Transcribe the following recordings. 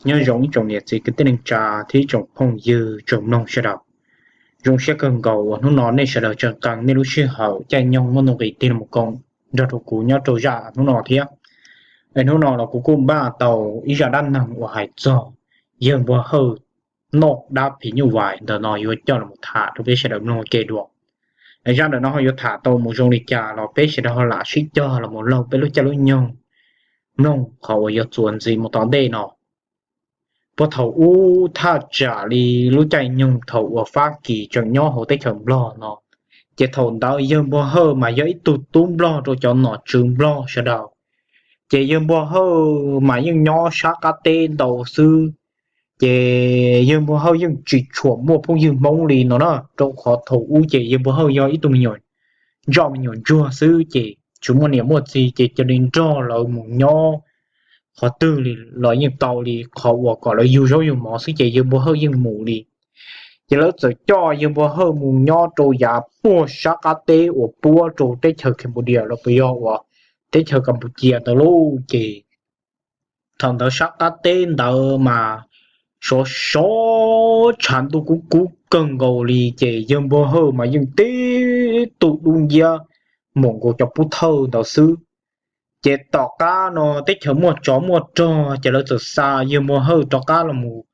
Nyob zoo ib tsoom niam txiv kwv tij neej tsa thiab ib tsoom phooj ywg tsoom mloog sawv daws. Zoo siab kawg nkaus uas hnub no nej sawv daws tseem qee nej lub sij hawm caij nyoog muaj nuj nqis tig los koom nrog rau kuv nyob rau zaj hnub no thiab. Es hnub no los kuv kuj npaj tau ib zaj dab neeg uas hais txog yawg Npua Hawj noj dab phim nyuj vais ntawm no yuav coj los tham rau peb sawv daws mloog ua ke dua. Es zaj ntawm no ho yuav tham tau mus zoo li cas los peb sawv daws ho lam sib cog los mus laug peb lub caij lub nyoog mloog qhov uas yuav txuas ntxiv mus tom ntej no. Puag thaum ub thaj tsam li lub caij nyoog thaum uas Fab Kis tseem nyob hauv teb chaws Nplog no, ces thaum ntawd yawg Npua Hawj mas yog ib tug tub Nplog rau cov nom tswv Nplog sawv daws. Ces yawg Npua Hawj mas yeej nyob sab qab teb ntau xwb, ces yawg Npua Hawj yeej tsis tshua muaj phooj ywg Hmoob li no na, rau qhov thaum ub ces yawg Npua Hawj yog ib tug me nyuam ntsoj me nyuam ntsuag xwb ces tsis muaj niam muaj txiv ces cia li nrog lawv mus nyob qhov twg li los yeej tau li qhov uas kom lawv yug zaub yug mov xwb ces yawg Npua Hawj yeej mus li. Ces lawv txawm coj yawg Npua Hawj mus nyob rau yav puag sab qab teb uas puab rau teb chaws Cambodia los puas yog uas teb chaws Kampuchia ntawd lauj. Ces thaum ntawd sab qab teb ntawd mas sov sov tshav ntuj kub kub kawg nkaus li ces yawg Npua Hawj mas yeej tib tug dub nciab npaum nkaus cov pub thawj ntawd xwb. Ces tom qab no teb chaws muaj tsov muaj rog ces lawv txawm xa yawg Npua Hawj rov qab los mus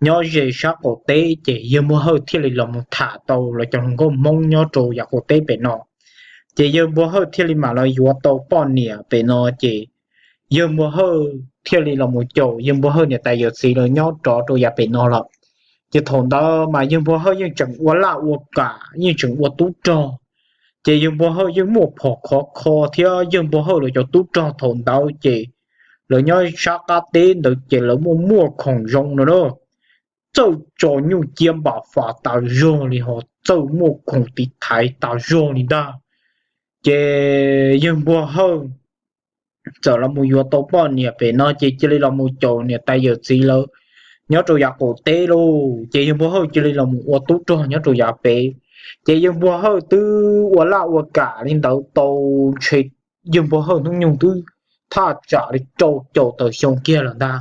nyob ze sab qaum teb ces yawg Npua Hawj thiaj li los mus tham tau los cov hluas nkauj Hmoob nyob rau yav qaum teb pem no. Ces yawg Npua Hawj thiaj li mam los yuav tau poj niam pem no ces yawg Npua Hawj thiaj li los mus caum yawg Npua Hawj niam tais yawm txiv lawv nyob rov rau yav pem no lawm. Ces thaum ntawd mas yawg Npua Hawj yeej tseem ua laj ua kam yeej tseem ua tub rog. Ces yawg Npua Hawj yeej muaj phom khov kho thiab yawg Npua Hawj lawv cov tub rog thaum ntawd ces lawv nyob sab qab teb ntawd ces lawv muaj muaj khoom zoo no na, txawj tso nyuj ciab npam fas tas zog li ho txawj muaj khoom tiv thaiv tas zog li ntag. Ces yawg Npua Hawj txawm los mus yuav tau poj niam pem no ces cia li los mus caum niam tais yawm txiv lawv nyob rau yav qaum teb lauj. Ces yawg Npua Hawj cia li los mus ua tub rog nyob rau yav pem. Ces yawg Npua Hawj twb ua laj ua kam li ntawd tau ntshe yawg Npua Hawj hnub nyoog twb thaj tsam li rau caum tawm xyoo kiag lawm ntag.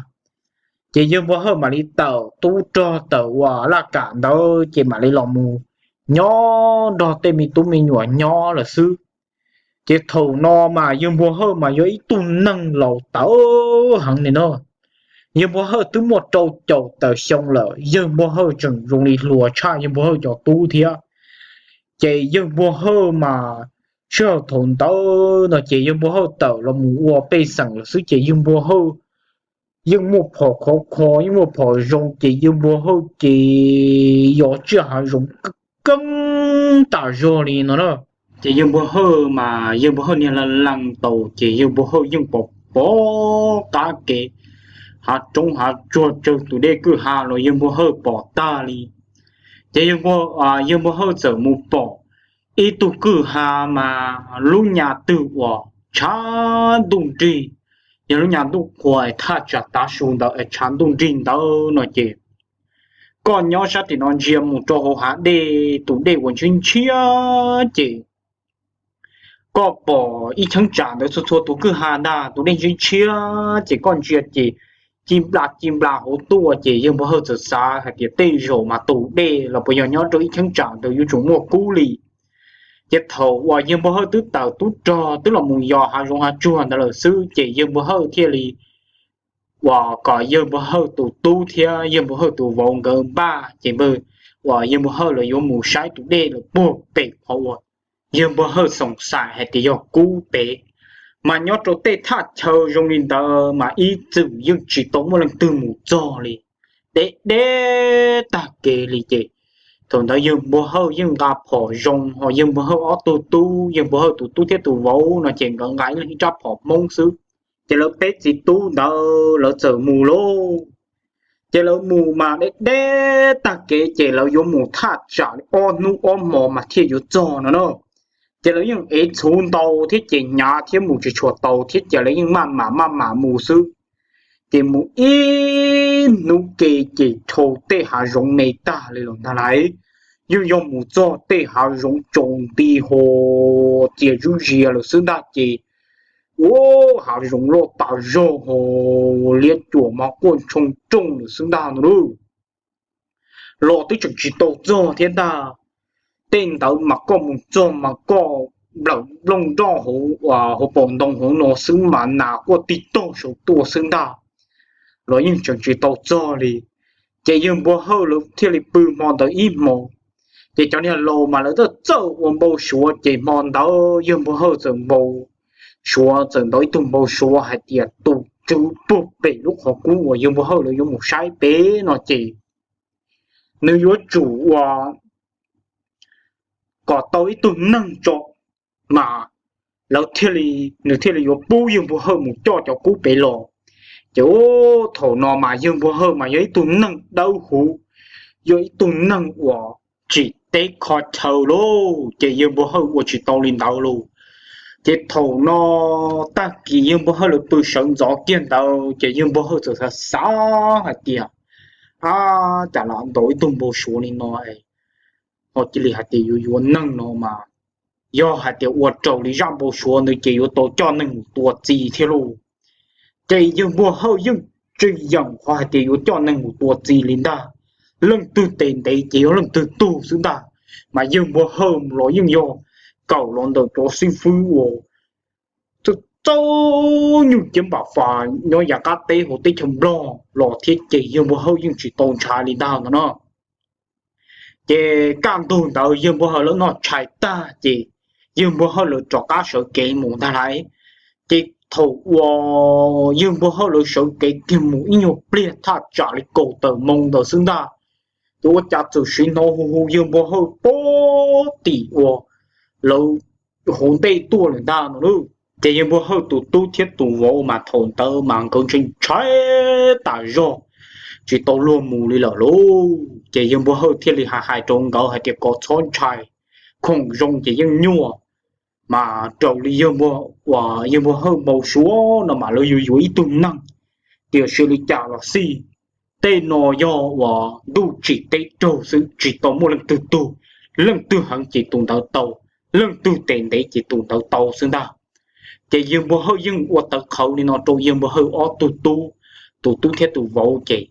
Ces yawg Npua Hawj mam li tawm tub rog tawm ua laj kam ntawd ces mam li los mus nyob nrog tej me tub me nyuam nyob lawm xwb. Ces thaum no mas yawg Npua Hawj mas yog ib tug neeg laus tawv heev li no. Yawg Npua Hawj twb muaj rau caum tawm xyoo lawm, yawg Npua Hawj tseem zoo li hluas tshaj yawg Npua Hawj cov tub thiab. Ces yawg Npua Hawj mas sij hawm thaum ntawd no ces yawg Npua Hawj tawm los mus ua pej xeem lawm xwb ces yawg Npua Hawj yeej muaj phom khov kho yeej muaj phom zoo ces yawg Npua Hawj ces yog tsiaj hav zoov keeb tas zog li no na. Ces yawg Npua Hawj mas yawg Npua Hawj niag lees lees tau ces yawg Npua Hawj yeej pom pom qab kev, hav roob hav tsuag tsawg tus dej kwj ha los yawg Npua Hawj pom tag li. Ces yawg Npua Hawj txawm mus pom ib tug kwj ha mas lub nyas twg uas tshav ntuj nrig, yog lub nyas ntuj qhua thaj tsam tav su ntawd es tshav ntuj nrig ntawd no ces koj nyob sab tim no ntsia mus rau hauv hav dej tus dej uas ntshiab ntshiab ces koj pom ib cheeb tsam ntawd txhua txhua tus kwj ha ntag tus dej ntshiab ntshiab ces koj ntsia ces ci nplas ci nplas hauv tuaj ces yawg Npua Hawj txawm xav hais tias tej zaum mas tus dej los puas yog nyob rau ib cheeb tsam ntawd yuav tsum muaj kub li. Ces thaum uas yawg Npua Hawj twb tawm tub rog twb los mus yos hav zoov hav tsuag ntawd lawm xwb ces yawg Npua Hawj thiaj li uas kom yawg Npua Hawj tus tub thiab yawg Npua Hawj tus vauv nkawd npaj ces npawg uas yawg Npua Hawj lawv yuav mus saib tus dej lawm puag pem qhov uas yawg Npua Hawj xoom xaim hais tias yog kub pem. Mas nyob rau tej thaj chaw zoo li ntawd mas ib txwm yeej tsis tau muaj leej twg mus txog li, deb deb tag kev li ces thaum ntawd yawg Npua Hawj yeej nqa phom zoo ho yawg Npua Hawj ob tug tub, yawg Npua Hawj tus tub thiab tus vauv no ces nkawd nqa ib leeg ib rab phom Hmoob xwb. Ces lawv peb txiv tub ntawd lawv txawm mus lauj. Ces lawv mus mas deb deb tag kev ces lawv yuav mus thaj tsam li ob hnub ob hmo mas thiaj yuav txog no na. Ces lawv yeej ev txhuv ntau thiab ces hnyav thiab mus tsis tshua tau thiab ces lawv yeej maj mam maj mam mus xwb. Ces mus ib hnub ke ces dhau tej hav zoov me tag li los ntag lauj, yeej yog mus txog tej hav zoov tsaus nti ho txias zuj zias lawm xwb ntag ces ua hav zoov loj tas zog, liab cuam mas quaj ntshoo rooj lawm xwb ntag no lauj. Los twb tseem tsis tau txog thiab ntag, tej ntawd mas koj mus txog mas koj nplawm nplooj nroj hauv paus ntoo hauv no xwb mas nas quaj tig tog saum tuaj xwb ntag. Los yeej tseem tsis tau txog li, ces yawg Npua Hawj lawv thiaj li pw hmo ntawd ib hmos. Ces cov niag laus mas lawv txawj txawj ua npau suav, ces hmo ntawd yawg Npua Hawj txawm npau suav, txawm ntaus ib tug npau suav hais tias tus tswv puag pem lub qhov kub uas yawg Npua Hawj lawv yuav mus saib pem no ces nws yuav tsum ua kom tau ib tug neeg tso mas lawv thiaj li, nws thiaj li yuav pub yawg Npua Hawj mus coj cov kub pem los. Ces ub, thaum no mas yawg Npua Hawj mas yog ib tug neeg dawb huv, yog ib tug neeg uas tsis teb kho chaw lauj, ces yawg Npua Hawj ua tsis tau li ntawd lauj. Ces thaum no tag kis yawg Npua Hawj lawv pw sawv ntxov kiag ntawd ces yawg Npua Hawj txawm xav xav hais tias, ab, cas lam ntaus ib tug npau suav li no ho cia li hais tias yuav yuav neeg no mas, yog hais tias ua raws li zaj npau suav ntawd ces yuav tau coj neeg mus tua txi thiab lauj. Ces yawg Npua Hawj yeej tsis yeem qhov hais tias yuav coj neeg mus tua txi li ntag. Leej twg tes ntev ces yog leej twg tug xwb ntag. Mas yawg Npua Hawj los yeej yog kawm los ntawm cov xib fwb uas txawj nyuj ciab npam fas nyob yav qab teb hauv teb chaws Nplog los thiab ces yawg Npua Hawj yeej tsis tau ntshai li ntag no no. Ces kaj ntug ntawd yawg Npua Hawj lawv noj tshais tag ces yawg Npua Hawj lawv rov qab sawv kev mus ntag lauj. Ces thaum uas yawg Npua Hawj lawv sawv kev kiag mus ib nyuag pliag thaj tsam li kaum tawm moo ntawd xwb ntag, ces ua cas txawm sim hnov hu hu yawg Npua Hawj puag tim uas lawv hauv ntej tuaj lawm ntag no lauj. Ces yawg Npua Hawj tus tub thiab tus vauv mas thaum ntawd mas nkawd ntshai ntshai tas zog, tsis tau luag mus li lawm lauj. Ces yawg Npua Hawj thiaj li hais hais rau nkawd hais tias kom txhob ntshai, khoom zoo ces yeej nyuaj. Mas raws li yawg Npua, uas yawg Npua Hawj npau suav no mas lawv yuav yuav ib tug neeg, tiam sis li cas los xij, tej no yog uas ntuj tsim teb raug xwb, tsis tau muaj leej twg tug. Leej twg heev ces tus ntawd tau, leej twg tes ntev ces tus ntawd tau xwb ntag. Ces yawg Npua Hawj yeej ua tawv qhawv li no rau yawg Npua Hawj ob tug tub, tus tub thiab tus vauv ces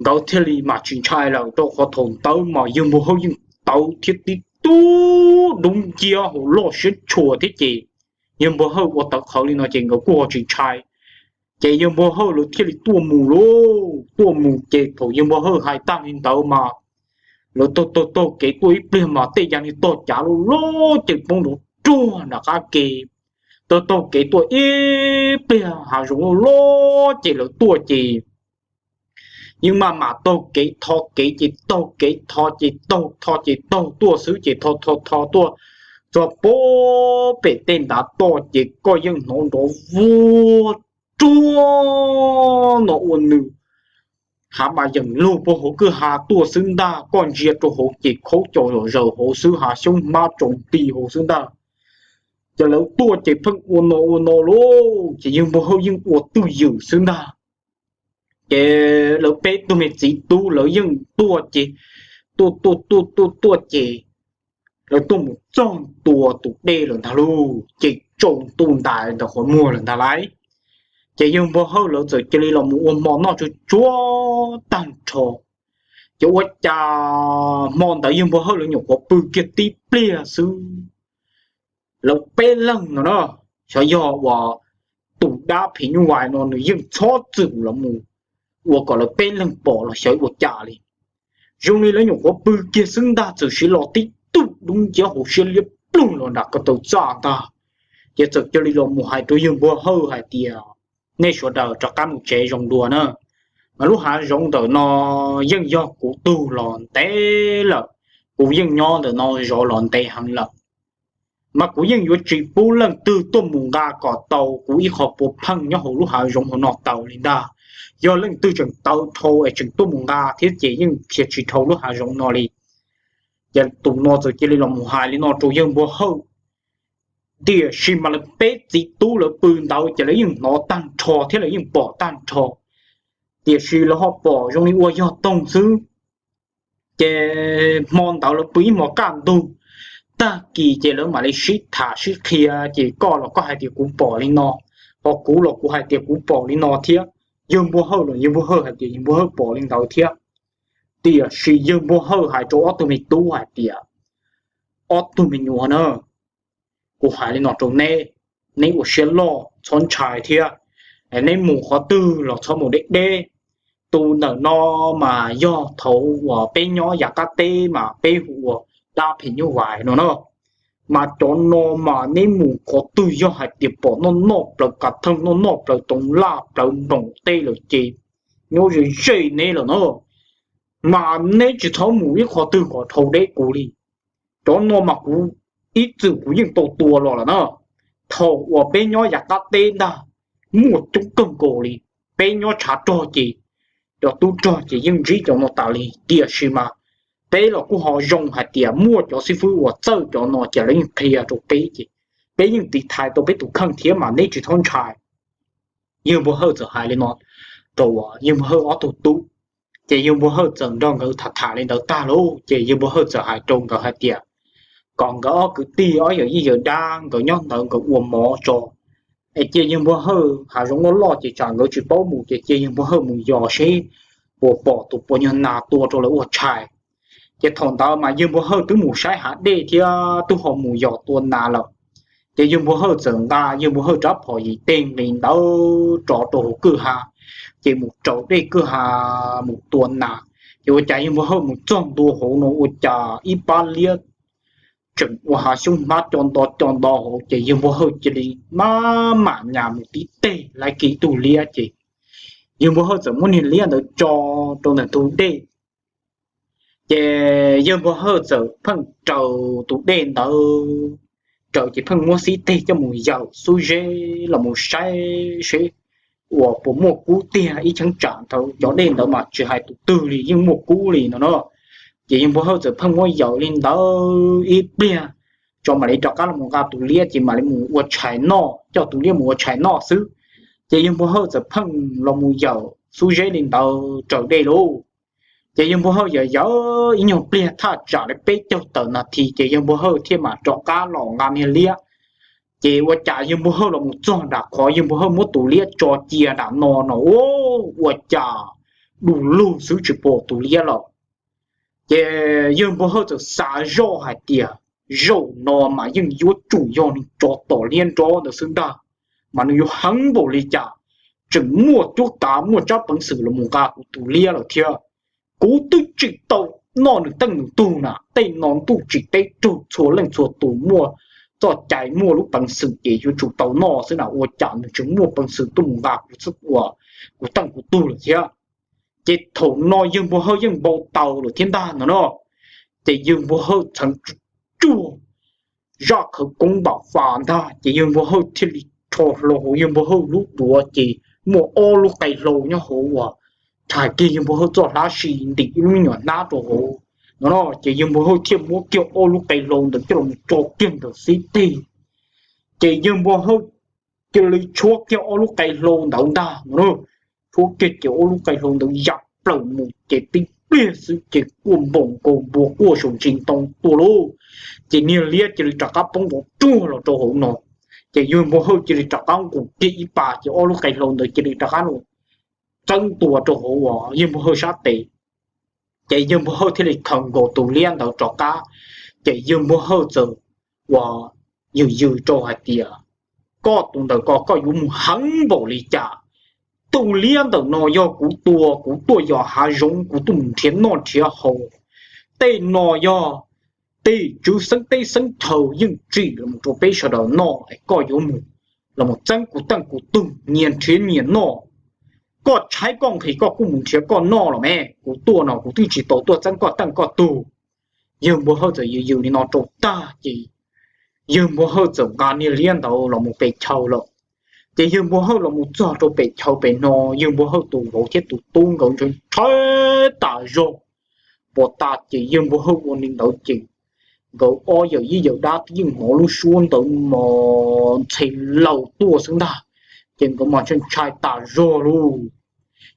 nkawd thiaj li mam tsis ntshai lawm, rau qhov thaum ntawd mas yawg Npua Hawj yeej tawv thiab tib tug dub nciab hauv loj siab tshua thiab ces yawg Npua Hawj ua tawv qhawv li no ces nkawd kuj ho tsis ntshai. Ces yawg Npua Hawj lawv thiaj li tuaj mus lauj, tuaj mus ces thaum yawg Npua Hawj hais tag li ntawd mas lawv taug taug taug kev tuaj ib pliag mas tej yam li tog cav loj loj ces poob nrov ruag nram qab ke. Taug taug kev tuaj ib pliag hav zoov loj loj ces lawv tuaj ces yeej maj mam taug kev tho kev ces taug kev tho ces taug tho ces taug tuaj xwb ces tho tho tho tuaj txog puag pem tej ntav toj ces koj yeej hnov nrov vuag ruag no ua nws hav mas yeem lug puag hauv kwj ha tuaj xwb ntag. Koj ntsia rau hauv ces khaub caus zom zaws hauv xwb, hav xyoob hmab tsaus nti hauv xwb ntag. Ces lawv tuaj ces pheej ua no ua no lauj, ces yawg Npua Hawj yeej ua twj ywm xwb ntag. Ces lawv peb tug me txiv tub lawv yeej tuaj ces tuaj tuaj tuaj tuaj tuaj ces lawv tuaj mus txog ntua tus dej lawm ntag lauj, ces tsaus ntuj ntais ntawm qhov muag lawm ntag lauj. Ces yawg Npua Hawj lawv txawm cia li los mus ua hmo noj tsuag tsuag tag nrho. Ces ua cas hmo ntawd yawg Npua Hawj lawv nyuam qhuav pw kiag tib pliag xwb, lawv peb leeg no na, xyov yog uas tus dab phim nyuj vais no nws yeej txhob txwm los mus ua kom lawv peb leeg pom los xyov ua cas li. Zoo li lawv nyuam qhuav pw kiag xwb ntag txawm sim los tib tug dub nciab hauv siab liab ploog los nram ko taw txaj ntag. Ces txawm cia li los mus hais rau yawg Npua Hawj hais tias, nej sawv daws rov qab mus tsev zoo dua na. Mas lub hav zoov ntawm no yeej yog kuv tug los ntev lawm, kuv yeej nyob ntawm no zov los ntev heev lawm. Mas kuv yeej yuav tsis pub leej twg tuaj mus nqa kom tau kuv ib qho puav pheej nyob hauv lub hav zoov hauv no tau li ntag. Yog leej twg tseem tawv dhau es tseem tuaj mus nqa thiab ces yeej qhia tsis dhau lub hav zoov no li. Ces tus no txawm cia li los mus hais li no rau yawg Npua Hawj. Tiam sis mas lawv peb txiv tub lawv pw ntawd ces lawv yeej hnov tag nrho thiab lawv yeej pom tag nrho. Tiam sis lawv ho pom zoo li ua yog toog xwb. Ces hmo ntawd lawv pw ib hmo kaj ntug, Tag kis ces lawv mam li sib tham sib qhia, ces koj los koj hais tias kuv pom li no, ho kuv los kuv hais tias kuv pom li no thiab. Yawg Npua Hawj los Yawg Npua Hawj hais tias Yawg Npua Hawj pom li ntawd thiab. Tiam sis Yawg Npua Hawj hais rau ob tug me tub hais tias, ob tug me nyuam na, kuv hais li no rau neb, neb ua siab loj txhob ntshai thiab. Neb mus qhov twg los txhob mus deb deb. Tus ntawm no mas yog thaum uas peb nyob yav qab teb mas peb hu ua dab phim nyuj vais no na. Mas cov no mas neb mus qhov twg yog hais tias pom noj noj plaws kav theej, noj noj plaws toov laj plaws nploos tej lawm ces nyob ze ze neb lawm na. Mas neb tsis txhob mus ib qhov twg kom dhau deb kuv li. Cov no mas kuv ib txwm kuv yeej tau tua los lawm na. Thaum uas peb nyob yav qab teb ntag, muaj coob kawg nkaus li. Peb nyob tshav rog ces cov tub rog ces yeej ntsib cov no tas li, tiam sis mas peb los kuj ho zoo hais tias muaj cov xib fwb uas txawj cov no ces lawv yeej qhia rau peb ces peb yeej tiv thaiv tau peb tus kheej thiab mas neb tsis txhob ntshai. Yawg Npua Hawj txawm hais li no rau Yawg Npua Hawj ob tug tub. Ces Yawg Npua Hawj txawm nrog nkawd tham tham li ntawd tag lauj, ces Yawg Npua Hawj txawm hais rau nkawd hais tias kom nkawd ob kwv tij ob yawm yij yawm dab nkawd nyob ntawd nkawd ua mov tso. Es cia Yawg Npua Hawj hav zoov loj loj ces tsam nkawd tsis paub mus ces cia Yawg Npua Hawj mus yos seb puas pom tus puas nyuag nas tua rau lawv ua tshais. Ces thaum ntawd mas Yawg Npua Hawj twb mus saib hav dej thiab twb ho mus yos tua nas lawm. Ces Yawg Npua Hawj txawm nqa Yawg Npua Hawj rab phom yim teg nqis ntawd rov rau hauv kwj ha, ces mus raws dej kwj ha mus tua nas. Ces ua cas Yawg Npua Hawj mus txog ntua hauv no ua cas ib pab liab tseem ua hav xyoob hmab co nto co nto hauv, ces Yawg Npua Hawj cia li maj mam nyas mus tib teg laiv kiag ib tug liab ces Yawg Npua Hawj txawm muab niag liab ntawd tso rau ntawm ntug dej. Ces Yawg Npua Hawj txawm pheej raws tus dej ntawd, raws ces pheej muab xib teg coj mus yawm xub zeb los mus saib seb uas puas muaj kub tiag. Ib cheeb tsam thaum cov dej ntawd mas tsis hais tus twg li yeej muaj kub li no na. Ces Yawg Npua Hawj txawm pheej muab yawm li ntawd ib pliag tso mam li rov qab los nqa tus liab ces mam li mus ua tshais noj, coj tus liab mus ua tshais noj xwb. Ces Yawg Npua Hawj txawm pheej los mus yawm xub zeb li ntawd raws dej lauj. Ces Yawg Npua Hawj yawm yawm ib nyuag pliag thaj tsam li peb caug tawm nas this ces Yawg Npua Hawj thiaj mam rov qab los nqa niag liab. Ces ua cas Yawg Npua Hawj los mus txog nram qhov Yawg Npua Hawj muab tus liab tso cia nram no no, ua cas du lug xwb tsis pom tus liab lawm. Ces Yawg Npua Hawj txawm xav zoj hais tias zaum no mas yeej yuav tsum yog nws tso tom liab nrob ntawd xwb ntag, mas nws yuav heev npaum li cas, tseem muaj cuab kav muaj tsab peev xwm los mus nqa kuv tus liab lawm thiab. Kuv twb tsis tau noj nws teej nws tug na, tej no ntuj tsim teb raug txhua leej txhua tus muaj txoj cai muaj lub peev xwm ces yuav tsum tau noj xwb na, ua cas nws tseem muaj peev xwm tuaj mus nqa kuv ua kuv teej kuv tug lawm thiab. Ces thaum no Yawg Npua Hawj yeej npau taws lawm thiab ntag no no. Ces Yawg Npua Hawj txheev tsuag zaj khawv koob npam fas ntag ces Yawg Npua Hawj thiaj li rho hlo hauv Yawg Npua Hawj lub duav ces muaj ob lub qe hlau nyob hauv uas thaum kiag Yawg Npua Hawj txoj hlab si ntim ib lub me nyuam hnab rau hauv no no, ces Yawg Npua Hawj thiaj muab kiag ob lub qe hlau ntawd coj los tso kiag ntawm xib teg. Ces Yawg Npua Hawj cia li tshuab kiag ob lub qe hlau ntawd ntag no, tshuab kiag ces ob lub qe hlau ntawd yam plaws mus ces tib pliag xwb ces quaj npaum nkaus npua quaj saum ntsis ntoo tuaj lauj. Ces niag liab cia li rov qab poob nkaus ruag los rau hauv no. Ces Yawg Npua Hawj cia li rov qab nqus kiag ib pas ces ob lub qe hlau ntawd cia li rov qab los txeeb ntua rau hauv uas Yawg Npua Hawj sab tes. Ces Yawg Npua Hawj thiaj li khaws nkaus tus liab ntawd rov qab. Ces Yawg Npua Hawj txawm uas yws yws rau hais tias, koj tus ntawm ko koj yuav mus heev npaum li cas? Tus liab ntawm no yog kuv tua, kuv tuaj yos hav zoov, kuv tuaj mus nrhiav noj nrhiav haus. Tej no yog tej tswv xeeb teb xeeb chaw yeej tsim los rau peb sawv daws noj, koj yuav mus los txeeb kuv teej kuv tug, nyias nrhiav nyias noj. Koj tshaib koj nqhis koj kuj mus nrhiav koj noj los me, kuv tuaj no kuv twb tsis tau tuaj txeeb koj teej koj tug. Yawg Npua Hawj txawm yws yws li no rau tag ces Yawg Npua Hawj txawm nqa niag liab ntawd los mus pem chaw lawm. Ces Yawg Npua Hawj los mus txog rau pem chaw pem no, Yawg Npua Hawj tus vauv thiab tus tub nkawd ntshai ntshai tas zog. Pom tas ces Yawg Npua Hawj ua li ntawd ces nkawd ob yawm yij yawm dab twb yeej hnov lub suab ntawd mos ntxhe laws tuaj xwb ntag. Ces nkawd mas ntshai ntshai tas zog lauj.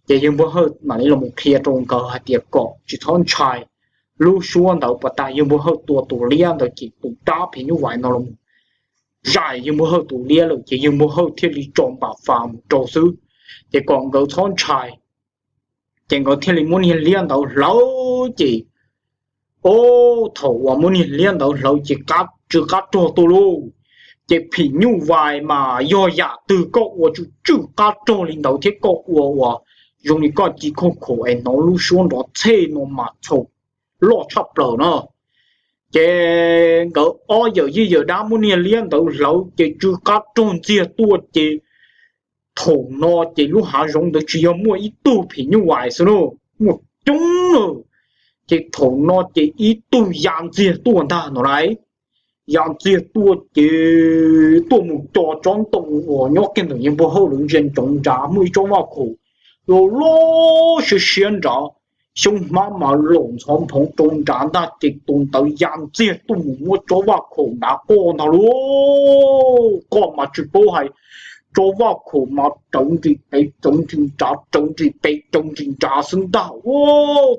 Ces Yawg Npua Hawj mam li los mus qhia rau nkawd hais tias kom tsis txhob ntshai, lub suab ntawd pas tas yawg Npua Hawj tua tus liab ntawd ces tus dab phim nyuj vais no los zais yawg Npua Hawj tus liab lawm ces yawg Npua Hawj thiaj li tso npam fas mus rau xwb. Ces kom nkawd txhob ntshai, ces nkawd thiaj li muab niag liab ntawd hlawv ces, o, thaum uas muab niag liab ntawd hlawv ces tsw qab rog tuaj lauj. Ces phim nyuj vais mas yog yam twg koj ua tsw tsw qab rog li ntawd thiab koj ua uas zoo li koj ci khauj khaum es hnov lub suab nrov txhej no mas txhaum loj tshaj plaws no. Ces nkawd ob yawm yij yawm dab muab niag liab ntawd hlawv ces tsw qab rog ntxiag tuaj ces thaum no ces lub hav zoov ntawd tsis yog muaj ib tug phim nyuj vais xwb na, muaj coob lawm. Ces thaum no ces ib tug ya ntxiag tuaj ntag no lauj. Ya ntxiag tuaj ces tuaj mus co tsob ntoo uas nyob kiag ntawm yawg Npua Hawj lawv ntsia ntsoov nrad muaj ib tsob vaj khaum loj loj siab siab nrad, xyoob hmab mas laum ntxhov nphoov rau nrad ntag ces tus ntawd ya ntxiag tuaj mus muab tsob vaj khaum nrad qoj ntag lauj. Qoj mas tsis paub hais, tsob vaj khaum mas rawv nrim pem rawv nrim nrad rawv nrim pem rawv nrim nrad xwb ntag.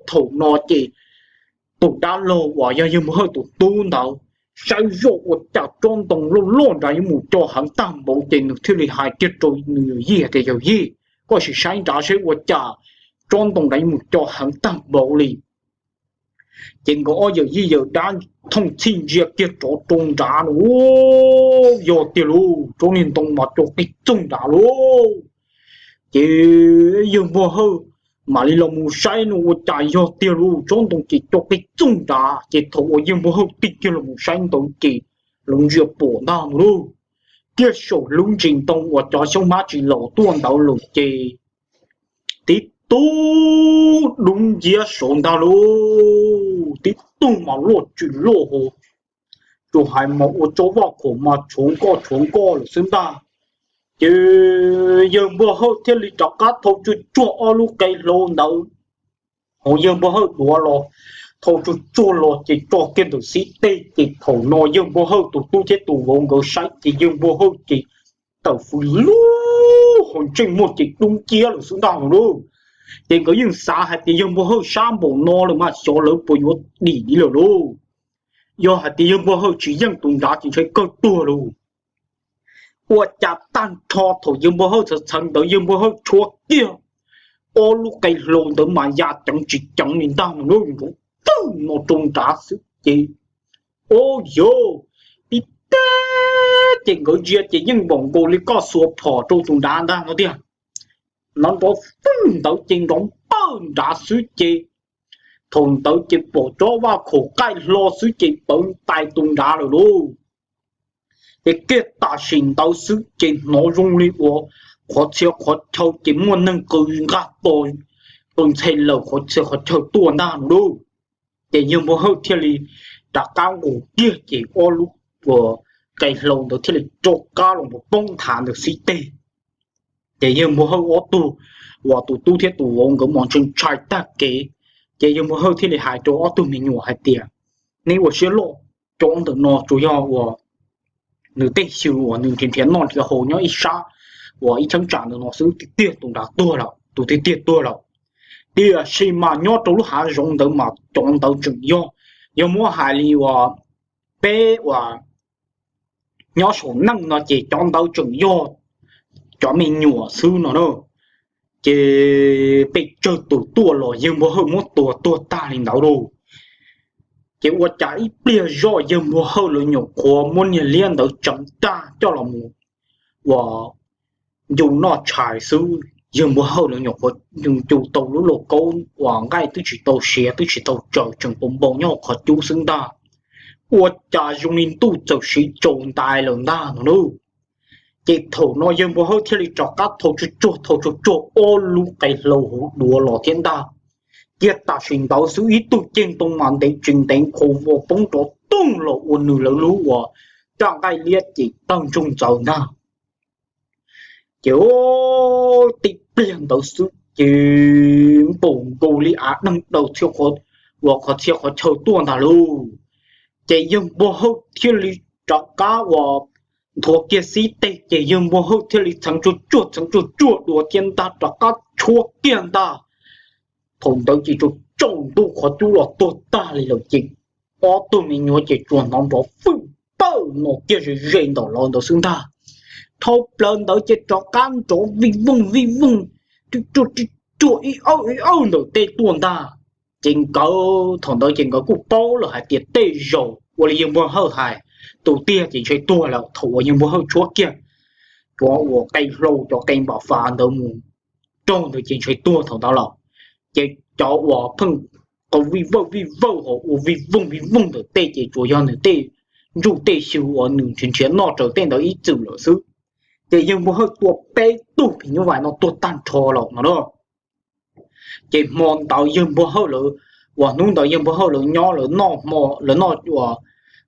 Thaum no ces tus dab laug uas yog yawg Npua Hawj tus tub ntawd saib zoj ua cas tsob ntoo loj loj nrad yuav mus co heev tag npaum ces nws thiaj li hais kiag rau nws yawm yij hais tias, Yawm yij, koj sim saib nrad seb ua cas tsob ntoo nrad yuav mus co heev tag npaum li. Ces nkawd ob yawm yij yawm dab thooj txhij ntsia kiag rov rau nrad no, yog tiag lauj, tsob niag ntoo mas co qig txoog nrad lauj. Ces yawg Npua Hawj mam li los mus saib no ua cas yog tiag lauj, tsob ntoo ces co qig txoog nrad. Ces thaum uas yawg Npua Hawj tig kiag los mus saib ntawd ces lawv ntsia pom ntag no lauj, kiag saum lub ntsis ntoo uas cov xyoob hmab tsis laum tuaj ntawd lawm ces tib tug dub nciab saud ntag lauj, tib tug mas loj tsis loj hos, tsuas hais mas ua tsob vaj khaum mas tshuav nkoj tshuav nkoj lawm xwb ntag. Ces yawg Npua Hawj thiaj li rov qab thau tsuag tsuag ob lub qe hlau ntawd hauv yawg Npua Hawj duav los, thau tsuag tsuag los ces tso kiag ntawm xib teg ces thaum no yawg Npua Hawj tus tub thiab tus vauv nkawd saib ces yawg Npua Hawj ces tawm fws lub hauv ntsej muag ces dub nciab lawm xwb ntag lauj. Ces nkawd yeej xav hais tias yawg Npua Hawj sab npaum no lawm mas xyov lawv puas yuav dim li lawm lauj. Yog hais tias yawg Npua Hawj tsis yeej tus nrad ces ntshe kawg tuag lauj. Ua cas tag nrho thaum yawg Npua Hawj txhawv txhawv ntawd yawg Npua Hawj tshuab kiag ob lub qe hlau ntawd mas ya ceev tsis ceev li ntag no, nrov tawg no rau nrad xwb ces, o, yog tib teg ces nkawd ntsia ces yeej npaum nkaus li koj xuas phom rau tus nrad ntag no tiag. Nrov nrov fwj ntawd ces nrov npawj nrad xwb ces thaum ntawd ces pom tsob vaj khaum qaij hlo xwb ces pawv ntais tus nrad lawm lauj. Ces kiag tam sim ntawd xwb ces hnov zoo li uas qhov txhia qhov chaw ces muaj neeg qw nqaj to, qw ntxhe lawm qhov txhia qhov chaw tuaj ntag no lauj. Ces yawg Npua Hawj thiaj li rov qab nqus kiag ces ob lub qe hlau ntawd thiaj li rov qab los poob nthav ntawm xib teg. Ces yawg Npua Hawj ob tug uas tus tub thiab tus vauv nkawd mas ntshai ntshai tag kev. Ces yawg Npua Hawj thiaj li hais rau ob tug me nyuam hais tias, neb ua siab loj, cov ntawm no tsuas yog uas nws tej xyw uas nws nrhiav nrhiav noj nrhiav haus nyob ib sab uas ib cheeb tsam ntawm no xwb, tiag tiag tus nrad tuag lawm, tus tiag tiag tuag lawm. Tiam sis mas nyob rau lub hav zoov ntawd mas cov ntawd tseem yog, yog muab hais li uas peb uas nyob saum neej no ces cov ntawd tseem yog cov me nyuam xwb no na. Ces pes tsawg tus tuaj los yawg Npua Hawj muab tua tuag tag li ntawd lauj. Ces ua cas ib pliag zoj yawg Npua Hawj lawv nyuam qhuav muab niag liab ntawd tseev tag coj los mus ua ncu noj tshais xwb, yawg Npua Hawj lawv nyuam qhuav ncu tau lub lauj kaub uas nqaij twb tsis tau siav twb tsis tau tsaws tseem pos npoo nyob hauv qhov cub xwb ntag. Ua cas zoo li ntuj txawm siv tsaus ntais lawm ntag no lauj. Ces thaum no yawg Npua Hawj thiaj li rov qab thau tsuag tsuag thau tsuag tsuag ob lub qe hlau hauv duav los thiab ntag. Kiag tam sim ntawd xwb ib tug ceg ntoo mas ntev tsis ntev qhuav vos poob rov toog los ua nws lawv lub uas raj nqaij liab ces tawg ntsoog ntxaws ntag. Ces tib pliag ntawd xwb ces npaum nkaus li av deeg daws txhia, uas qhov txhia qhov chaw tuaj ntag lauj. Ces yawg Npua Hawj thiaj li rov qab uas nthuav kiag xib teg ces yawg Npua Hawj thiaj li txheev tsuag tsuag txheev tsuag tsuag dua thiab ntag rov qab tshuab kiag ntag. Thaum ntawd ces tsuas tsaus ntuj qhov cub los tuag tag li lawm ces ob tug me nyuam ces tsuas hnov nrov fwj pawg no kiag ze ze ntawm lawv ntawd xwb ntag. Dhau plaws ntawd ces rov qab nrov vij vooj vij vooj, ruaj ruaj ib awj ib awj ntawm tej tuaj ntag. Ces nkawd thaum ntawd ces nkawd kuj paub lawm hais tias tej zaum ua li yawg Npawg Hawj hais, tus tiag ces ntshe tuag lawm. Thaum uas yawg Npawg Hawj tshuab kiag cov uas qe hlau cov qe npam fas ntawd mus raug ntawd ces ntshe tuag thaum ntawd lawm. Ces cov uas pheej qw vij vawj vij vawj ho ua vij vooj vij vooj ntawm tej ces tsuas yog nws tej ntsuj tej xyu uas nws nrhiav nrhiav noj raws tej ntawd ib txwm lawm xwb. Ces yawg Npawg Hawj tua peb tug phim nyuj vais no tuag tag nrho lawm no na. Ces hmo ntawd yawg Npawg Hawj lawv, uas hnub ntawd yawg Npawg Hawj lawv nyob lawv noj hmo lawv noj uas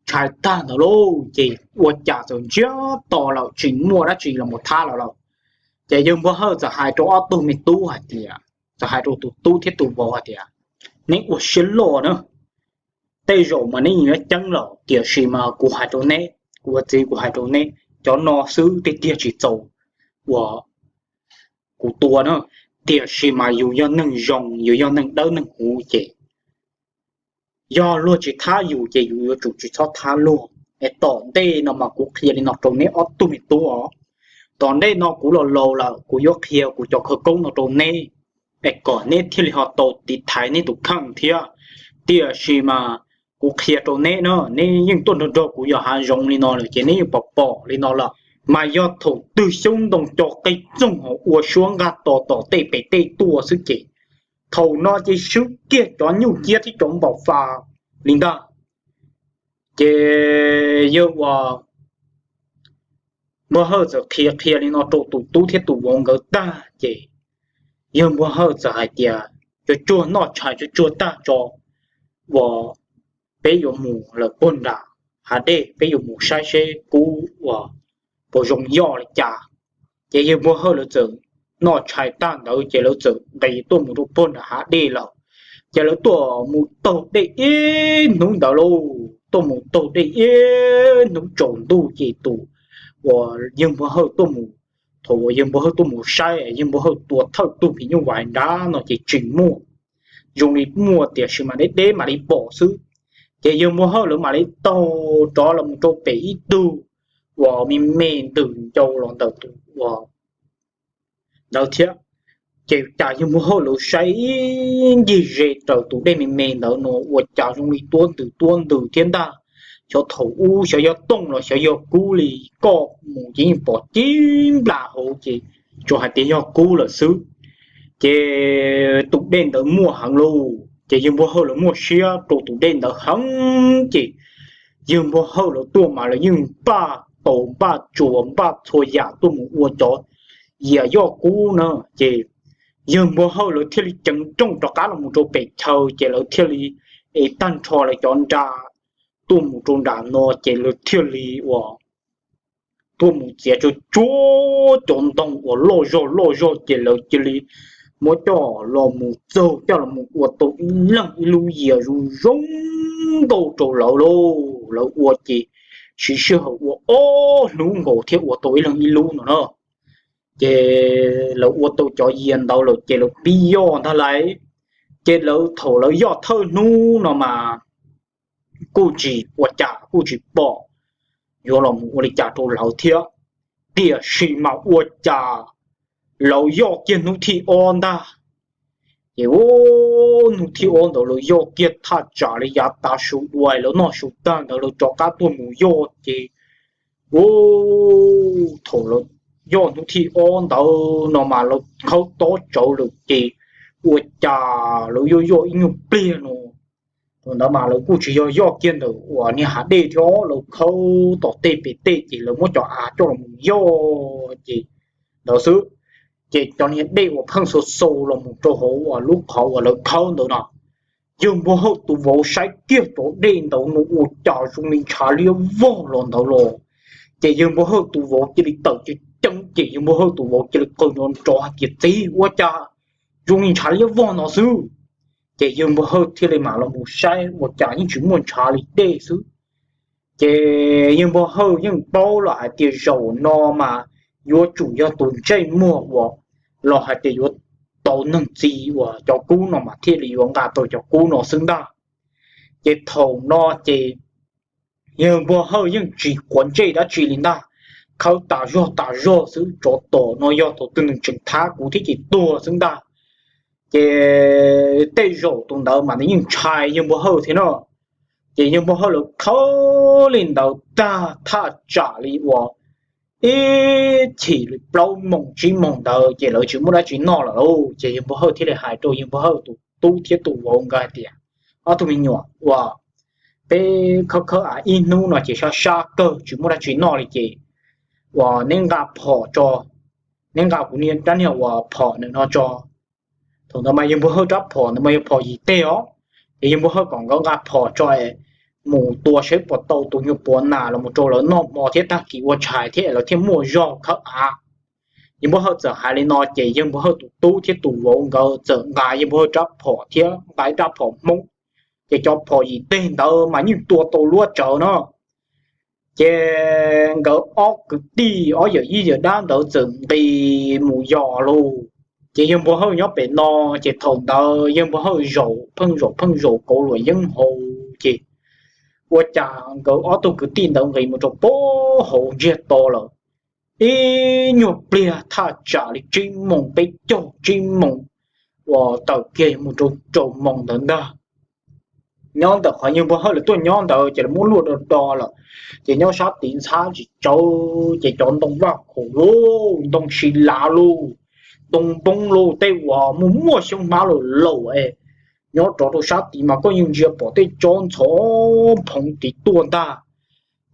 tshais tag ntawd lauj, ces ua cas txawm ntsiag to lawm tsis muaj dab tsi los mus thab lawv lawm. Ces yawg Npawg Hawj txawm hais rau ob tug me tub hais tias, txawm hais rau tus tub thiab tus vauv hais tias, neb ua siab loj na, tej zaum mas neb yuav ceeb lawm, tiam sis mas kuv hais rau neb, kuv ua txiv kuv hais rau neb, cov no xwb tiag tiag tsis txaus uas kuv tua na, tiam sis mas yus yog neeg zoo, yus yog neeg dawb neeg huv ces yog luag tsis thab yus ces yus yuav tsum tsis txhob thab luag. Es tom ntej no mas kuv qhia li no rau neb ob tug me tub os, tom ntej no kuv los laus lawm kuv yuav qhia kuv cov khawv koob no rau neb, es kom neb thiaj li ho tau tiv thaiv neb tus kheej thiab. Tiam sis mas kuv qhia rau neb na, neb yeej tuaj nrog nrog kuv yos hav zoov li no lawm ces neb yeej pom pom li no lawm, mas yog thaum twg xyoob ntoo co qe txoog ho ua suab nqaj to tom tej pem tej tuaj xwb ces thaum no ces swb kiag cov nyuj ciab thiab cov npaum fas li ntag. Ces yawg uas Npawg Hawj txawm qhia qhia li no rau tus tub thiab tus vauv nkawd tag ces yawg Npawg Hawj txawm hais tias, tsuag tsuag noj tshais tsuag tsuag tag tso uas peb yuav mus lawm puag nram hav dej, peb yuav mus saib seb kub uas puas zoo yoj li cas. Ces yawg Npawg Hawj lawv txawm noj tshais tag ntawd ces lawv txawm nqis tuaj mus rau puag nram hav dej lawm. Ces lawv tuaj mus taug dej ib hnub ntawd lauj, tuaj mus taug dej ib hnub tsaus ntuj ces tus uas yawg Npawg Hawj tuaj mus, thaum uas yawg Npawg Hawj tuaj mus saib, yawg Npawg Hawj tua thawj tug phim nyuj vais nrad no ces tsis muaj, zoo li muaj tiam sis mas deb deb mam li pom xwb. Ces yawg Npawg Hawj lawv mam li taug rov los mus rau pem ib tug uas me me ntws ncau los ntawm tus uas ntawd thiab. Ces cas yawg Npawg Hawj lawv saib ib ncig ze raws tus dej me me ntawd no ua cas zoo li tuab ntws tuab ntws thiab ntag. Xyov thaum ub xyov yog tooj los xyov yog kub li, koj mus ces yeej pom cig nplas hauv ces tsuas hais tias yog kub lawm xwb. Ces tus dej ntawd muaj heev lauj, ces yawg Npawg Hawj lawv muaj siab rau tus dej ntawd heev ces yawg Npawg Hawj lawv tuaj mas lawv yeej npaj taus npaj tsuas npaj txhua yam tuaj mus ua cov yias yoj kub na. Ces yawg Npawg Hawj lawv thiaj li ceev rooj rov qab los mus rau pem chaw ces lawv thiaj li ev tag nrho lawv cov nra tuaj mus rau nram no ces lawv thiaj li uas tuaj mus txiav tsuag tsuag cov ntoo uas loj zog loj zog ces lawv cia li muab coj los mus txaug coj los mus ua tau ib leeg ib lub yias zoo zoo nkauj rau lawv lauj. Lawv ua ces siv sij hawm ua ob hnub nkaus thiab ua tau ib leeg ib lub no na. Ces lawv ua tau cov yias ntawd lawm ces lawv pib yoj ntag lauj. Ces lawv thaum lawv yoj thawj hnub no mas kuj tsis ua cas kuj tsis pom yuav los mus ua li cas rau lawv thiab. Tiam sis mas ua cas lawv yoj kiag hnub thib ob ntag. Ces ua hnub thib ob ntawd lawv yoj kiag thaj tsam li yav tav su dua lawv noj su tag ntawd lawv rov qab tuaj mus yoj ces ua thaum lawv yoj hnub thib ob ntawd no mas lawv khawb tob tsawv lawm ces ua cas lawv yoj yoj ib nyuag pliag no, thaum ntawd mas lawv kuj tsis yog yoj kiag ntawm uas niag hav dej thiab, lawv khawb tom tej pem tej ces lawv muab cov av coj los mus yoj ces ntawd xwb. Ces cov niag dej uas pheej xau xau los mus rau hauv uas lub qhov uas lawv khawb ntawd no, yawg Npawg Hawj tus vauv saib kiag cov dej ntawd no ua cas zoo li ntshav liab vog los ntawd los. Ces yawg Npawg Hawj tus vauv cia li tawm ceev ceev ces yawg Npawg Hawj tus vauv cia li qw nrov nrov hais tias, txiv, ua cas zoo li ntshav liab vog no xwb? Ces yawg Npawg Hawj thiaj li mam los mus saib ua cas yeej tsis muaj ntshav li dej xwb. Ces yawg Npawg Hawj yeej paub los hais tias zaum no mas yuav tsum yog tus ntsej muag uas los hais tias yuav tau neeg txi uas cov kub no mas thiaj li yuav nqa tau cov kub no xwb ntag. Ces thaum no ces yawg Npua Hawj yeej tsis quav ntsej dab tsi li ntag, khawb tas zog tas zog xwb, tsov tom no yog thaum twg nws tseem thab kuv thiab ces tuag xwb ntag. Ces tej zaum tus ntawd mas nws yeej ntshai yawg Npua Hawj thiab no. Ces yawg Npua Hawj lawv khawb li ntawd tag thaj tsam li uas ib chim li plaub moos tsib moos ntawd ces lawv tsis muaj dab tsi noj lawm lauj. Ces yawg Npua Hawj thiaj li hais rau yawg Npua Hawj tus tub thiab tus vauv nkawd hais tias, ob tug me nyuam uas peb khawb khawb av ib hnub no ces sab sab kawg tsis muaj dab tsi noj li ces uas neb nqa phom tso, neb nqa kuv niag rab niag uas phom ntawm no tso. Thaum ntawd mas yawg Npua Hawj rab phom ntawd mas yog phom yim teg os. Ces yawg Npua Hawj kom nkawd nqa phom tso es mus tua saib puas tau tus nyuag puav nas los mus rau lawv noj hmo thiab tag kis ua tshais thiab es lawv thiaj muaj zog khawb av. Yawg Npua Hawj txawm hais li no ces yawg Npua Hawj tus tub thiab tus vauv nkawd txawm nqa yawg Npua Hawj rab phom thiab nqa ib rab phom Hmoob. Ces cov phom yim teg ntawd mas yeej tua tau luab tsawv no. Ces nkawd ob kwv tij ob yawm yij yawm dab ntawd txawm nqis mus yos lauj. Ces yawg Npua Hawj nyob pem no, ces thaum ntawd yawg Npua Hawj zaum pheej zaum pheej zaum kauv luam yeeb hauv ces ua cas nkawd ob tug kwv tij ntawd nqis mus rau pem hauv ntsiag to lawm. Ib nyuag pliag thaj tsam li tsib moos peb caug tsib moos uas tawm kiag mus rau rau moos ntawd ntag. Nyob ntawm qhov yawg Npua Hawj lawv tuaj nyob ntawd ces lawv muab luaj do do lawm. Ces nyob sab tid ntxhab tsis tsau, ces cov ntoo vaj khaum lauj, ntoo si lav lauj, ntoo npoob lauj, tej uas muaj muaj xyoob hmab lauj lauj es nyob rov rau sab tid mas koj yeej ntsia pom tej tsob ntxhov phoov tid tuaj ntag.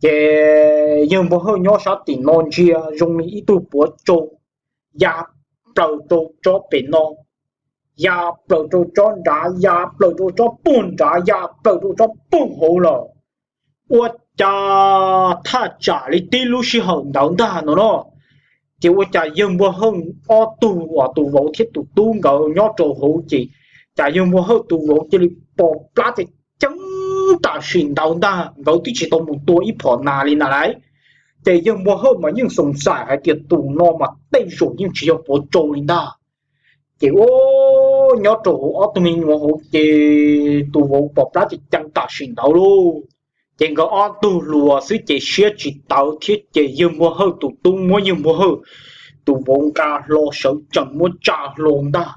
Ces yawg Npua Hawj nyob sab tim no ntsia zoo li ib tug puav tsau ya plaws rau tsob pem no, ya plaws rau tsob nrad, ya plaws rau tsob puag nrad, ya plaws rau tsob puag hauv lawm. Ua cas thaj tsam li tib lub sij hawm ntawd ntag no no, ces ua cas yawg Npua Hawj ob tug uas tus vauv thiab tus tub nkawd nyob rau hauv ces cas yawg Npua Hawj tus vauv cia li pom plab ces ceeb tam sim ntawd ntag, nkawd twb tsis tau mus tua ib phom nas li na lauj. Ces yawg Npua Hawj mas yeej xoom xaim hais tias tus no mas tej zaum yeej tsis yog puav tsau li ntag. Ces ua nyob rau hauv ob tug me nyuam hauv ces tus vauv pom plab ces ceeb tam sim ntawd lauj. Ces nkawd ob tug hluas xwb ces siab tsis tawv thiab ces yawg Npua Hawj tus tub muab yawg Npua Hawj tus vauv nqa hlo sawv tsees muab tsa hlo ntag.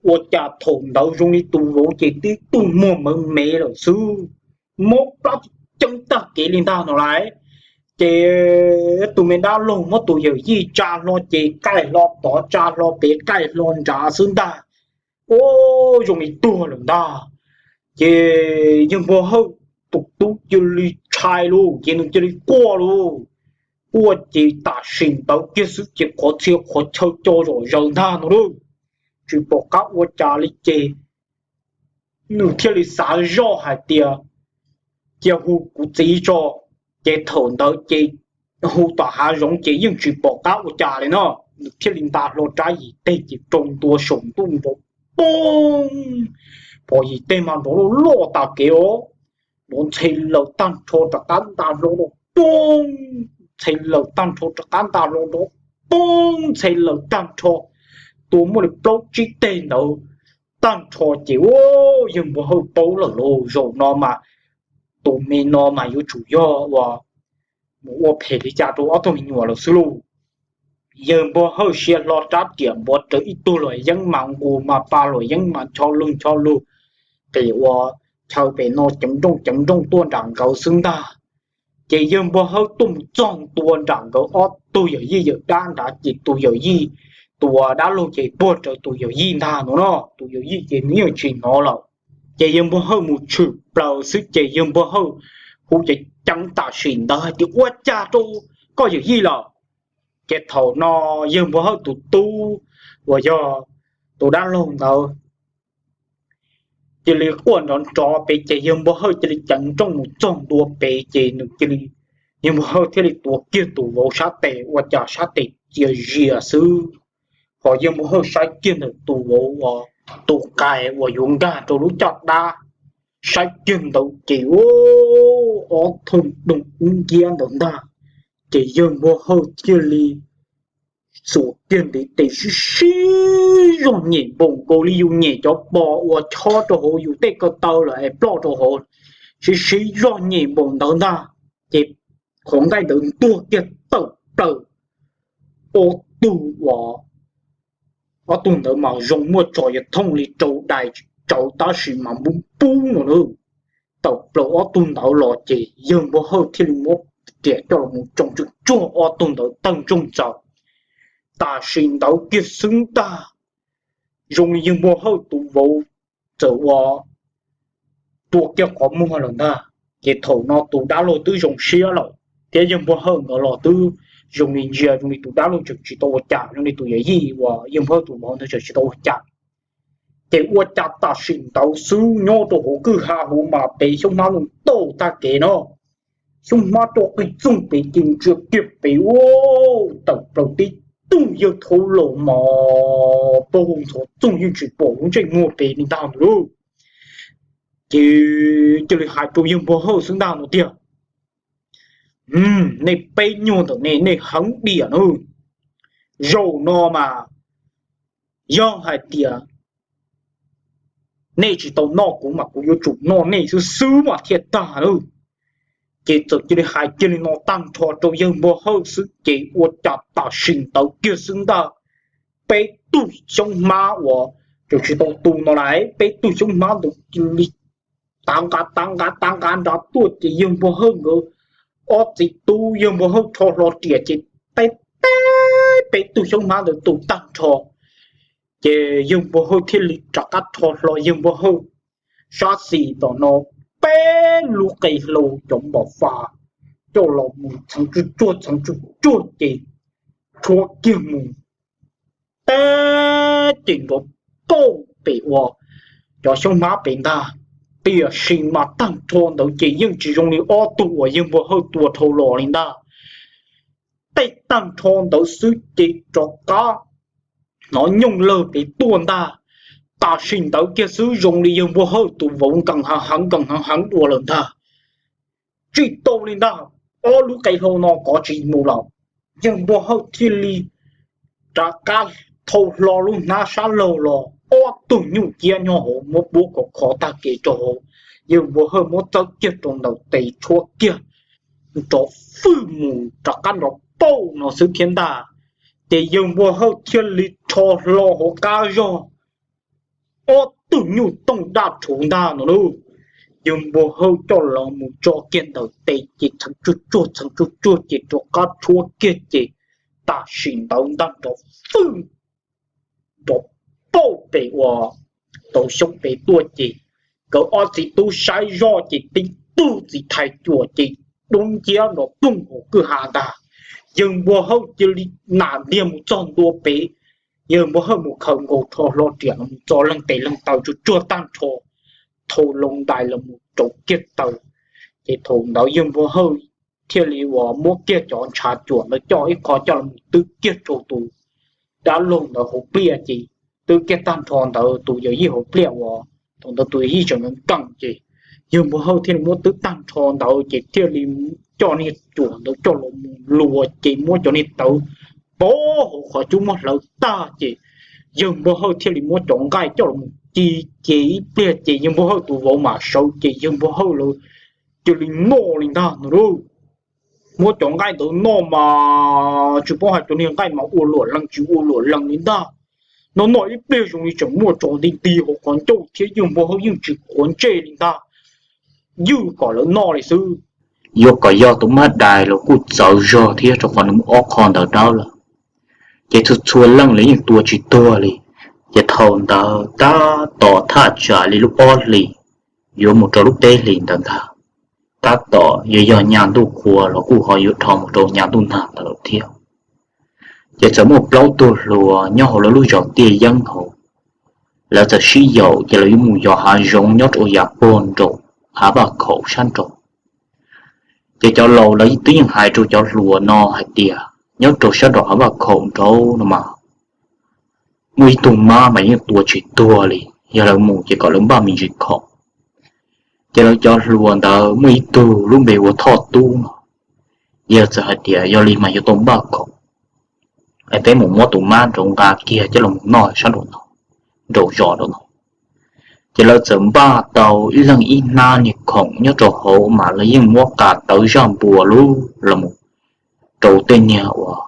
Ua cas thaum ntawd zoo li tus vauv ces tib tug muag mawv mev lawm xwb, mob plab ceeb tag kev li ntag no lauj. Ces tus me dab laug muab tus yawm yij tsa hlo ces qaij hlo tod tsa hlo pem qaij hlo nrad xwb ntag. Ua zoo li tuag lawm ntag. Ces yawg Npua Hawj tus tub cia li ntshai lauj, ces nws cia li quaj lauj. Quaj ces tam sim ntawd kiag xwb ces qhov txhia qhov chaw co zom zaws ntag no lauj, tsis pom qab ua cas li ces nws thiaj li xav zoj hais tias cia hu kuv txiv tso. Ces thaum ntawd ces hu tom hav zoov ces yeej tsis pom qab ua cas li no, nws thiaj li nta hlo rab yim teg ces rau ntua saum ntuj nrov poob. Phom yim teg mas nrov loj loj tas kev os, nrov ntxhe lawm tag nrho rov qab nta hlo rau poob, ntxhe lawm tag nrho rov qab nta hlo nrov poob, ntxhe lawm tag nrho, tua muaj li plaub tsib teg ntawd tag nrho ces ua yawg Npua Hawj paub lawm lauj, zaum no mas tus me no mas yuav tsum yog uas mus ua phem li cas rau ob tug me nyuam lawm xwb lauj. Yawg Npua Hawj sia hlo rab riam npuav rawv ib tug luam yeeb mas nqus mas pa luam yeeb mas ncho lug ncho lug, qis ua chaw pem no ceev nrooj ceev nrooj tuaj nram nkawd xwb ntag. Ces yawg Npua Hawj tuaj mus txog ntua nram nkawd ob tug yawm yij yawm dab nrad ces tus yawm yij, tus dab laug ces puag rawv tus yawm yij ntag no no, tus yawm yij ces nws yeej tsis hnov lawm. Ces yawg Npua Hawj mus tshwm plaws xwb ces yawg Npua Hawj hu ces ceev tam sim ntawd hais tias ua cas rau koj yawm yij lawm. Ces thaum no yawg Npua Hawj tus tub uas yog tus dab laug ntawd cia li quaj nrov nrov pem ces yawg Npua Hawj cia li ceev nrooj mus txog ntua pem ces nws cia li, yawg Npua Hawj thiaj li tuav kiag tus vauv sab tes ua cas sab tes cia zias xwb. Ho yawg Npua Hawj saib kiag ntawm tus vauv uas tus qais uas yuav nkag rau lub caj dab, saib kiag ntawd ces ua ob thawj doog ub nciab ntawd ntag. Ces yawg Npua Hawj thiaj li xuas kiag ntiv tes sib sib zog nyem npaum nkaus li yus nyem cov pos uas chob rau hauv yus tej ko taw lawm es ploj rau hauv, sib sib zog nyem npaum ntawd ntag. Ces qhov nqaij ntawd ntuag kiag tawm plaws ob tug uas ob tug ntawd mas zoo muaj tso yog thooj li rau dais tsawv tab sis mas npub npub no na. Tawm plaws ob tug ntawd los ces yawg Npua Hawj thiaj li muab riam coj los mus tsoo tsuj tsuag ob tug ntawd tawg ntsoog tsaws. Tam sim ntawd kiag xwb ntag, zoo li yawg Npua Hawj tus vauv txawm ua tua kiag qhov muag lawm ntag. Ces thaum no tus dab laug twb zoo siab lawm thiab yawg Npua Hawj nkawd los twb zoo li ntsia zoo li tus dab laug tseem tsis tau ua cas, zoo li tus yawm yij uas yawg Npua Hawj tus vauv ntawd tseem tsis tau ua cas. Ces ua cas tam sim ntawd xwb nyob rau hauv kwj ha hauv mas pem xyoob hmab los tauj tag kev no, xyoob hmab roj qij txoog pem ces ntsia kiag pem ua tawm plaws tib tug yawg thaub laus mos pag ntxhov txoog yeej tsis pom lub ntsej muag pem li ntag ntag lauj. Ces cia li hais rau yawg Npua Hawj xwb ntag no tiag, nej peb nyuag ntawm ne nej heev diam na. Zaum no mas yog hais tias nej tsis tau noj kuv mas kuv yuav tsum noj nej xwb xwb mas thiaj tag lauj. Ces txawm cia li hais kiag li no tag nrho rau yawg Npua Hawj xwb ces ua cas tam sim ntawd kiag xwb ntag, peb tug xyoob hmab uas tseem tsis tau tu no las, peb tug xyoob hmab ntawd cia li tav nqa tav nqa tav nqa nrad tuaj ces yawg Npua Hawj nkawd ob txiv tub yawg Npua Hawj rho hlo riam ces teb teb peb tug xyoob hmab ntawd tu tag nrho. Ces yawg Npua Hawj thiaj li rov qab rho hlo yawg Npua Hawj sab xis tom no peb lub qe hlau cov npam fas coj los mus txheev tsuj tsuag txheev tsuj tsuag ces rhuab kiag mus teb ces nrov pauj pem uas cov xyoob hmab pem ntag. Tiam sis mas tag nrho ntawd ces yeej tsis zoo li ob tug uas yawg Npua Hawj tua dhau los li ntag. Tej tag nrho ntawd xwb ces rov qab hnov nyooj lawg pem tuaj ntag. Tam sim ntawd kiag xwb zoo li yawg Npua Hawj tus vauv nkees heev heev nkees heev heev dua lawm ntag. Tsis tau li ntag, ob lub qe hlau no kov tsis mus lawm. Yawg Npua Hawj thiaj li rov qab thau hlo lub hnab sab laug los ob tug nyuj ciab nyob hauv muab puab khov kho tag kev rau hauv. Yawg Npua Hawj muab txawb kiag rau ntawm tes tshuab kiag nrov fwj mus rov qab nrov pauj no xwb thiab ntag. Ces yawg Npua Hawj thiaj li rho hlo hauv qab zog ob tug nyuj tooj daj rhuv ntag no lauj. Yawg Npua Hawj coj los mus tso kiag ntawm tes ces txheev tsuj tsuag txheev tsuj tsuag ces rov qab rhuab kiag ces tam sim ntawd ntag nrov fwj nrov pauj pem uas tauv xyoob pem tuaj ces nkawd ob txiv tub saib zoj ces tib tug txiv thais cuam ces dub nciab nrov poog hauv kwj ha ntag. Yawg Npua Hawj cia li nam ntiag mus txog ntua pem, yawg Npua Hawj mus khaws nkaus rho hlo riam los mus txo leeg tes leeg taw tsuj tsuag tag nrho, thau loo ntais los mus rau kiag taw. Ces thaum ntawd yawg Npua Hawj thiaj li uas muab kiag cov ntshav cuam ntawd coj ib qho coj los twb kiag rau tus dab laug ntawd hauv pliaj ces twb kiag tag nrho ntawd tus yawm yij hauv pliaj uas thaum ntawd tus yawm yij tseem nkees ces yawg Npua Hawj thiaj li muab twb tag nrho ntawd ces thiaj li coj niag cuam ntawd coj los mus luas ces muab cov niag tawv pov hauv qhov cub muab hlawv tag ces yawg Npua Hawj thiaj li muab cov nqaij coj los mus ci ces ib pliag ces yawg Npua Hawj tus vauv mam sawv ces yawg Npua Hawj lawv cia li noj li ntag no lauj. Muab cov nqaij ntawd noj mas tsis paub hais cov niag nqaij mas ua luam lees tsis ua luam lees li ntag. Noj noj ib pliag zoo li tseem muaj tso nti nti hauv qhov ncauj thiab yawg Npua Hawj yeej tsis quav ntsej li ntag, ywj kom lawv noj li xwb. Yuav kom yog tus mab dais los kuj txawv zog thiab rau qhov nws muaj ob qho ntawd dawb lawm, ces txhua txhua leej los yeej tua tsis tuag li. Ces thaum ntawd tab tom thaj tsam li lub ob hlis yuav mus rau lub peb hlis ntawd ntag, tab tom yuav yog nyas ntuj qhua los kuj ho yuav dhau mus rau nyas ntuj nag ntawd lawm thiab. Ces txawm muaj plaub tug hluas nyob hauv lawv lub zos Tiaj Yeeb hauv, lawv txawm sib yaum ces lawv yuav mus yos hav zoov nyob rau yav puag nraum hav vaj khaum sab nraud. Ces cov laus lawv twb yeej hais rau cov hluas no hais tias nyob rau sab nraum hav vaj khaum nraud no mas muaj ib tug mab mas yeej tua tsis tuag li, yog lawv mus ces kom lawv npaj me ntsis khoom. Ces lawv cov hluas ntawd muaj ib tug lub npe hu ua Thoj Tub no, yawg txawm hais tias yog li mas yuav tau npaj khoom. es peb mus muab tus mab nraud nqa kiag coj los noj sab nraum no, nraum zos nraum no. Ces lawv txawm npaj tau ib leeg ib hnab niag khoom nyob rau hauv mas lawv yeej muab qa tawv zaj npua lub los mus rau tej niag uas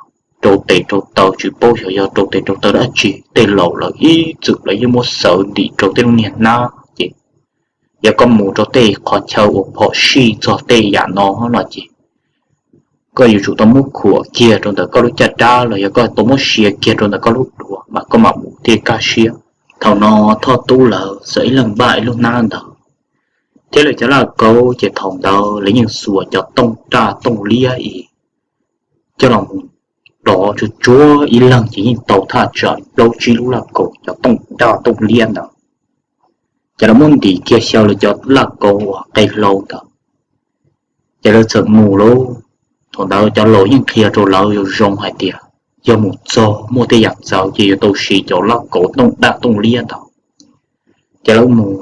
rau tes rau taw, tsis paub xyov yog rau tes rau taw dab tsi, tej laus lawv ib txwm lawv yeej muab xawv ntim rau tej lub niag hnab. Ces yog koj mus rau tej qhov chaw uas phom sij txog tej yam no no ces koj yuav tsum tau muab khuam kiag rau ntawm koj lub caj dab los yog koj tau muab sia kiag rau ntawm koj lub duav mas koj mam mus thiaj kaj siab. Thaum no Thoj Tub lawv txawm ib leeg npaj ib lub hnab ntawd thiab lawv cov laj kaub, ces thaum ntawd lawv yeej xuas cov tooj raj tooj liab es coj los mus dov tsuag tsuag ib leeg ces yeej tau thaj tsam plaub tsib lub laj kaub cov tooj raj tooj liab ntawd. Ces lawv muab ntim kiag xyaw lawv cov laj kaub uas qe hlau ntawd, ces lawv txawm mus lauj. Thaum ntawd cov laus yeej qhia rau lawv zoo zoo hais tias yog mus txog muaj tej yam txawv ces yuav tau siv cov laj kaub tooj raj tooj liab ntawd. Ces lawv mus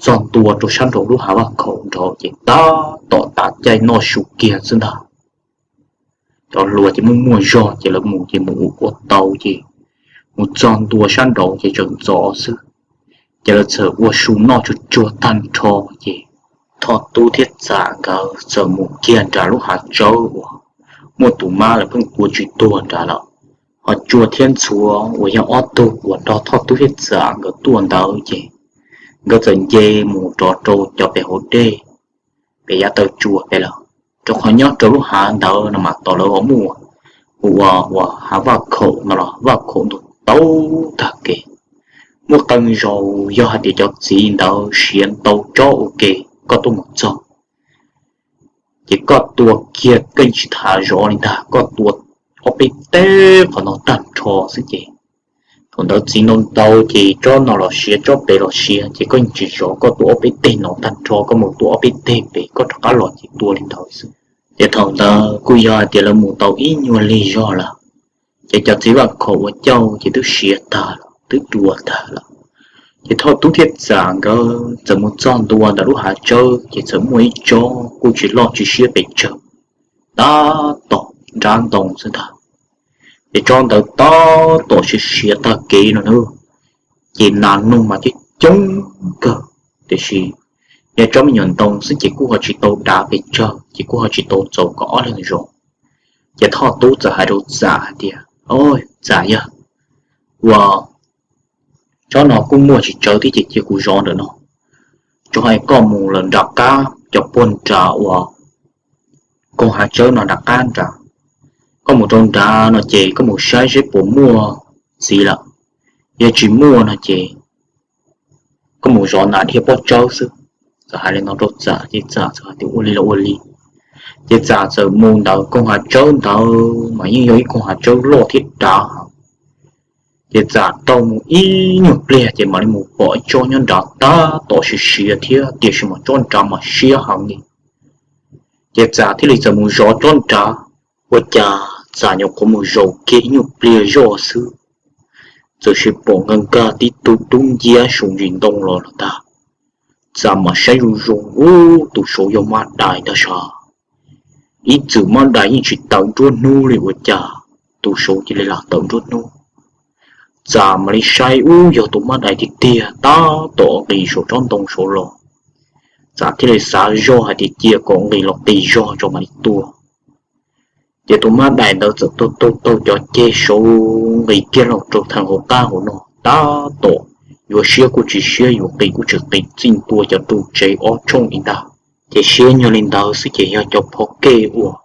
txog ntua rau sab nraum lub hav vaj khaum nraud ces tab tom tav caij noj su kiag xwb ntag. Cov hluas ces muaj muaj zog ces lawv mus ces mus ua ua tau ces mus txog ntua sab nraud ces tseem ntxov xwb. Ces lawv txawm ua su noj tsuag tsuag tag nrho ces Thoj Tub thiab Txam nkawd txawm mus kiag nram lub hav tsawb uas muaj tus mab lawv pheej tua tsis tuag nrad lawm, ho Tsua thiab Ntxhuav uas yog ob tug uas nrog Thoj Tub thiab Txam nkawd tuaj ntawd ces nkawd txawm nce mus rov rau cov pem hauv dej, pem yav taw tsua pem lawm, rau qhov nyob rau lub hav ntawd no mas tom lawv uas muaj ua uas hav vaj khaum no los vaj khaum ntug tau tag kev. Muaj qee zaus yog hais tias cov txiv ntawd siav ntau tsob ua ke koj tuaj mus txog ces koj tua kiag koj yeej tsis tham zov li ntag, koj tua ob peb teg qhov no tag nrho xwb ces thaum ntawd txiv ntau ntau ces tsob no los siav tsob pem los siav ces koj yeej tsis zov, koj tua ob peb teg no tag nrho koj mus tua ob peb teg pem koj rov qab los ces tua li ntawd xwb. Ces thaum ntawd kuj yog hais tias lawv mus tau ib nyuag lig zog lawm, ces cov txiv vaj khaum ua cauj ces twb siav tag lawm twb dua tag lawm. Ces Thoj Tub thiab Txam nkawd txawm mus txog ntua ntawm lub hav tsawb ces txawm muaj ib tsob kuj tsis loj tsis siab pes tsawg, tab tom nrab ntoo xwb ntag. Ces tsob ntawd tab tom siav siav tag kev no na, ces nas noog mas coob coob kawg, tiam sis yog tsob me nyuam ntoo xwb ces kuj ho tsis tau dav pes tsawg ces kuj ho tsis tau txaus kom ob leeg zov. Ces Thoj Tub txawm hais rau Txam hais tias, Txam yog ua tsob no kuj muaj tsis tsawg thiab ces cia kuv zov ntawm no, tsuas hais koj mus lawm nram qab cov puag nram uas koog hav tsawb no nram qab nrad, koj mus rau nrad no ces koj mus saib seb puas muaj txiv lawm, yog tsis muaj no ces koj mus zov nas dhia pob tsawb xwb. Txawm hais li no rau Txam ces Txam txawm hais tias ua li los ua li. Ces Txam txawm mus ntawm koog hav tsawb ntawd mas yeej yog ib koog hav tsawb loj thiab dav heev. Ces Txam taug mus ib nyuag pliag ces mam li mus pom ib tsob nyob nrad tab tom siav siav thiab tiam sis mas tsob nrad mas siab heev li. Ces Txam thiaj li txawm mus zov tsob nrad. Ua cas Txam nyuam qhuav mus zaum kiag ib nyuag pliag zoj xwb, txawm sis pom nkag nkag tib tug dub nciab saum ntsis ntoo los los ntag. Txam mam saib zoo zoo, ub, tus saud yog mab dais ntag sav. Ib txwm mab dais yeej tsis tawm nruab hnub li ua cas tus saud cia li lam tawm nruab hnub. Txam mam li saib, ub, yog tus mab dais tiag tiag tab tom nqis saum tsob ntoo saud los. Txam thiaj li xav zoj hais tias cia kom nqis los qis zog tso mam li tua. Ces tus mab dais ntawd txawm taug taug taug cov ceg saud nqis kiag los rau theem hauv qab hauv no tab tom yuav siab kuj tsis siab yuav qis kuj tsis qis txij ntua cov ru tsev ob tshooj li ntag. Ces siab nyuag li ntawd xwb ces yog cov phov kej uas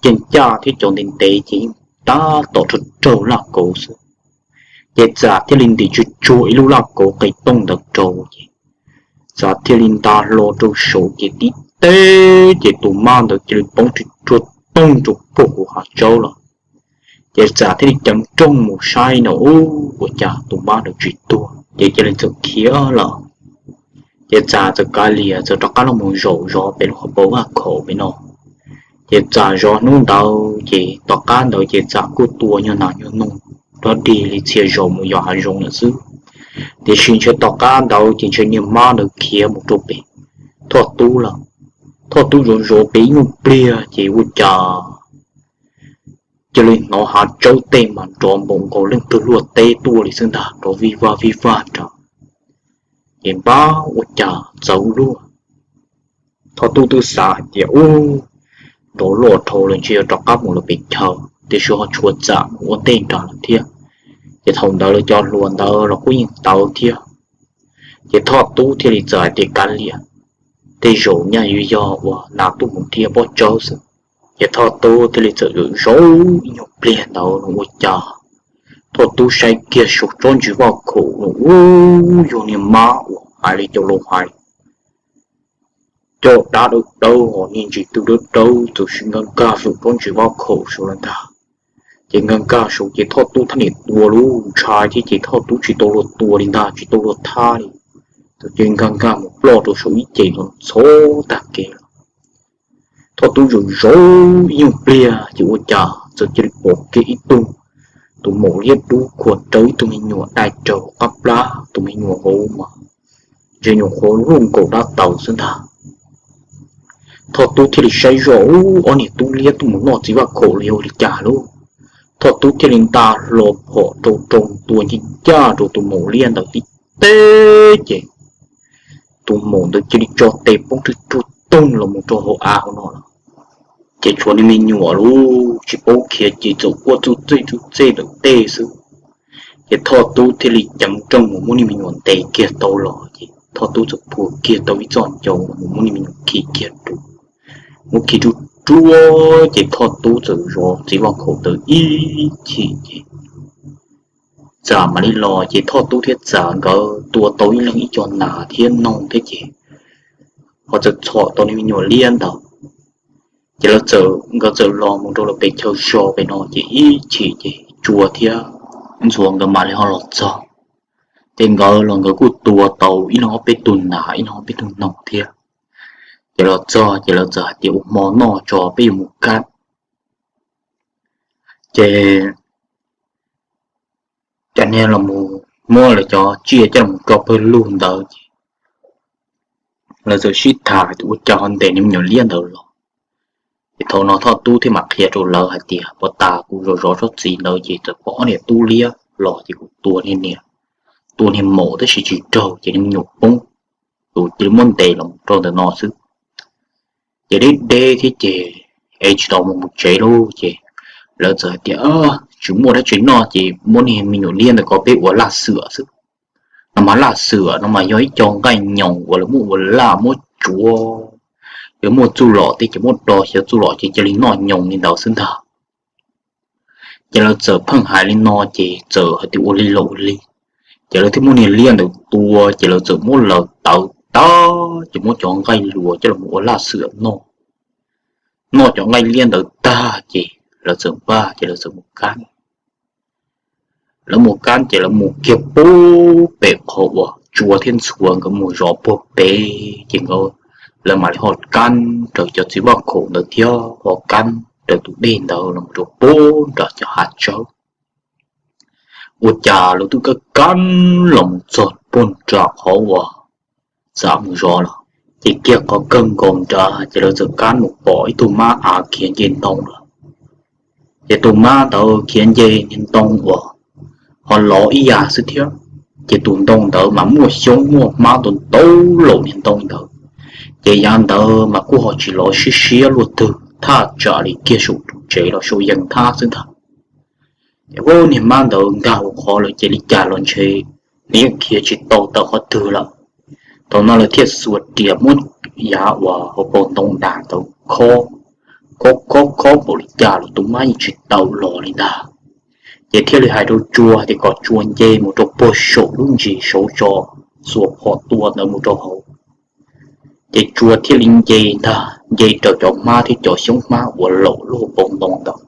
ceej caj thiab cov ntev ntev ces yeej tab tom raug raug laj kauv xwb. Ces Txam thiaj li ntim tsuag tsuag ib lub laj kauv qis tooj ntawd rau ces Txam thiaj li nta hlo rau saud ces tib teg ces tus mab ntawd cia li poob tsuag tsuag toog rau puag hauv hav tsawb los. Ces Txam thiaj li ceev rooj mus saib no, ub, ua cas tus mab ntawd tsis tuag ces cia li txawm khiav lawm. Ces Txam txawm kav liam txawm rov qab los mus zaum zov pem lub hauv paus vaj khaum pem no. Ces Txam zov hnub ntawd ces tom qab ntawd ces Txam kuj tua nyuag nas nyuag noog dob dig li txhia zaus mus yos hav zoov lawm xwb. Tiam sis ntshe tom qab ntawd ces ntshe niag mab ntawd khiav mus rau pem Thoj Tub lawm. Thoj Tub zov zov pem ib nyuag pliag ces ua cas cia li hnov hav tsawb tej mas nrov npaum nkaus leej twg luaj teb tuaj li xwb ntag, nrov vij vaj vij vaj nrad. Ces npab ua cas txawv luaj. Thoj Tub twb xav hais tias ub, nrov loj dhau lawm ntshe yuav rov qab mus lawm pem chaw, tiam sis ho tshuav txam mus ua ntej nrad lawm thiab. Ces thaum ntawd lawv cov hluas ntawd los kuj yeej tawv thiab. Ces Thoj Tub thiaj li txawm hais tias kav liam, tej zaum nyaj yuav yog uas nas tuaj mus dhia pob tsawb xwb. Ces Thoj Tub thiaj li txawm zaum ib nyuag pliag ntawd no ua cas Thoj Tub saib kiag saum tsob ntsis vaj khaum no ub, yog niag mab uas hais li cov laus hais, caj dab dawb dawb, niag ntsis twg dawb dawb txawm sim nkag nkag saum tsob ntsis vaj khaum saud lawm ntag. Ces nkag nkag saud ces Thoj Tub thiaj li tua lub ntshai thiab ces Thoj Tub tsis tau luag tua li ntag, tsis tau luag thab li. Txawm cia li nkag nkag mus ploj rau saum ib ce no txhob tag kev lawm. Thoj Tub zaum zaum ib nyuag pliag ces ua cas txawm cia li pom kiag ib tug, tus maum liab dub khuam rawv ib tug me nyuam dai raug qab plab, tus me nyuam hauv mas ntshe nyuam qhuav luj nkaus dab taus xwb ntag. Thoj Tub thiaj li saib zoj ub, ob niag tub liab tuaj mus noj txiv vaj khaum los yog li cas lauj. Thoj Tub thiaj li nta hlo phom rau rau tua ncaj ncaj rau tus maum liab ntawd tib teg ces tus maum ntawd cia li tso tes poob rwg rug toog los mus rau hauv av hauv no lawm. Ces tshuav niag me nyuam lub tsis paub khiav ces txawm quaj txuj txej txuj txej ntawm tej xwb. Ces Thoj Tub thiaj li ceev nrooj mus muab niag me nyuam ntes kiag tau los ces Thoj Tub txawm phua kiag tau ib txoj ncauj mus muab niag me nyuam khi kiag rau, muab khi rub ruab ces Thoj Tub txawm zov txiv vaj khaum ntawd ib chim ces Txam mam li los ces Thoj Tub thiab Txam nkawd tua tau ib leeg ib co nas thiab noog thiab ces ho txawm txhom tau niag me nyuam liab ntawd. Ces lawv txawm, nkawd txawm los mus rau lawv pem chaw zos pem no ces ib chim ces Tsua thiab Ntxhuav nkawd mam li ho los txog. Ces nkawd los nkawd kuj tua tau ib leeg ob peb tug nas ib leeg ob peb tug noog thiab. Ces los txog ces lawv txawm hais tias ua hmo noj tso peb yuav mus kab. Ces cov niag los mus muab lawv cov tsiaj coj los tso pawg lug ntawd ces lawv txawm sib tham ua cas ho ntes niag me nyuam liab ntawd los. Ces thaum no Thoj Tub thiaj mam qhia rau lawv hais tias puag ta kuv zov zov tsob txiv ntawd ces txawm pom ob niag tub liab los ces kuv tua niag niam, tua niag maum tab sis tsis raug ces niag me nyuam poob, kuv cia li muab ntes los rau ntawm no xwb. Ces deb deb thiab ces es tsis tau mus mus tsev lauj ces lawv txawm hais tias tsis muaj dab tsi noj ces muab niag me nyuam liab ntawd kom peb ua laj xwm xwb. No mas laj xwm no mas yog ib co nqaij nyoos uas lawv muab ua laj muab tsuav, yog muaj txuj lom tej ces muab do xyov txuj lom ces cia li noj nyoos li ntawd xwb ntag. Ces lawv txawm pheej hais li no ces txawm hais tias ua li los ua li. Ces lawv thiaj muab niag liab ntawd tua ces lawv txawm muab lawv tawv tag ces muab cov nqaij luas coj los ua laj xwm noj. Noj cov nqaij liab ntawd tag ces lawv txawm npaj ces lawv txawm mus kab. Lawv mus kab ces lawv mus kiag puag pem qhov uas Tsua thiab Ntxhuav nkawd mus zov puag pem ces nkawd, lawv mam li ho kab raws cov txiv vaj khaum ntawd thiab ho kab raws tus dej ntawd los rau puag nram cov hav tsawb. Ua cas lawv twb kab kab los mus txog puag nram qhov uas Txam mus zov los, ces kiag qhov kawg nkaus nrad ces lawv txawm kab mus pom ib tug mab av khiav nce ntoo lawm. Ces tus mab ntawd khiav nce niag ntoo uas ho lov ib yam xwb thiab. Ces tus ntoo ntawd mas muaj xyoob muaj hmab ntau ntau laum niag ntoo ntawd. Ces yav ntawd mas kuj ho tsis lov siab siab luaj twg, thaj tsam li kiag saum tus tsev los saum yees thab xwb ntag. Ces niag mab ntawd nkag hauv qhov lawm ces li cas los ntshe nws yeej khiav tsis tau tawm qhov twg lawm. Thaum no lawv thiaj xuas riam muab yav uas hauv paus ntoo dam ntawd khob, khob khob khob npaum li cas los tus mab yeej tsis tawm los li ntag. Ces thiaj li hais rau Tsua hais tias kom Tsua nce mus rau puag saum lub ntsis saud tso, xuas phom tua ntawd mus rau hauv. Ces Tsua thiaj li nce ntag, nce raws cov hmab thiab cov xyoob hmab uas laum lub hauv paus ntoo ntawd.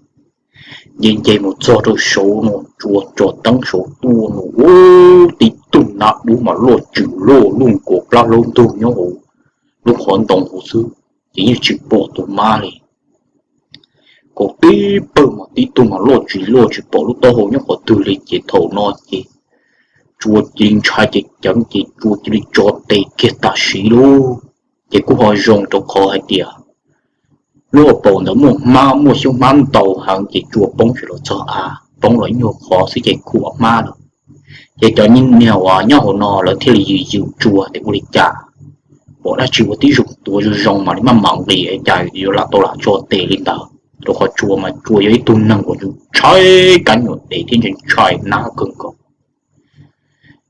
Nce nce mus txog rau saud no Tsua tso teeb saud tuaj no ub, tib tug nab dub mas loj tsws loj luaj nkaus plab hlaub ntug nyob hauv lub qhov ntoo hauv xwb, ces yeej tsis pom tus mab li. Kaum tib pawg mas tib tug mas loj tsis loj tsis pom lub taub hau nyob qhov twg li ces thaum no ces Tsua cia li ntshai ces ceev ces Tsua cia li tso tes kiag tam sim lauj. Ces kuj ho zoo rau qhov hais tias Lub hauv paus ntawd muaj hmab, muaj xyoob hmab ntau heev ces Tsua poob tsis los txog av, poob los ib nyuag qhov xwb ces khuam hmab lawm. Ces cov niag uas nyob hauv no lawv thiaj li yws yws Tsua tias ua li cas, pom dab tsi ua tib zoo tuav zoo zoo mam li maj mam nqis cas yuav lam tau lam tso tes li ntawd, rau qhov Tsua mas Tsua yog ib tug neeg uas ntshai kab nyuam dev thiab ntshai nab kawg nkaus.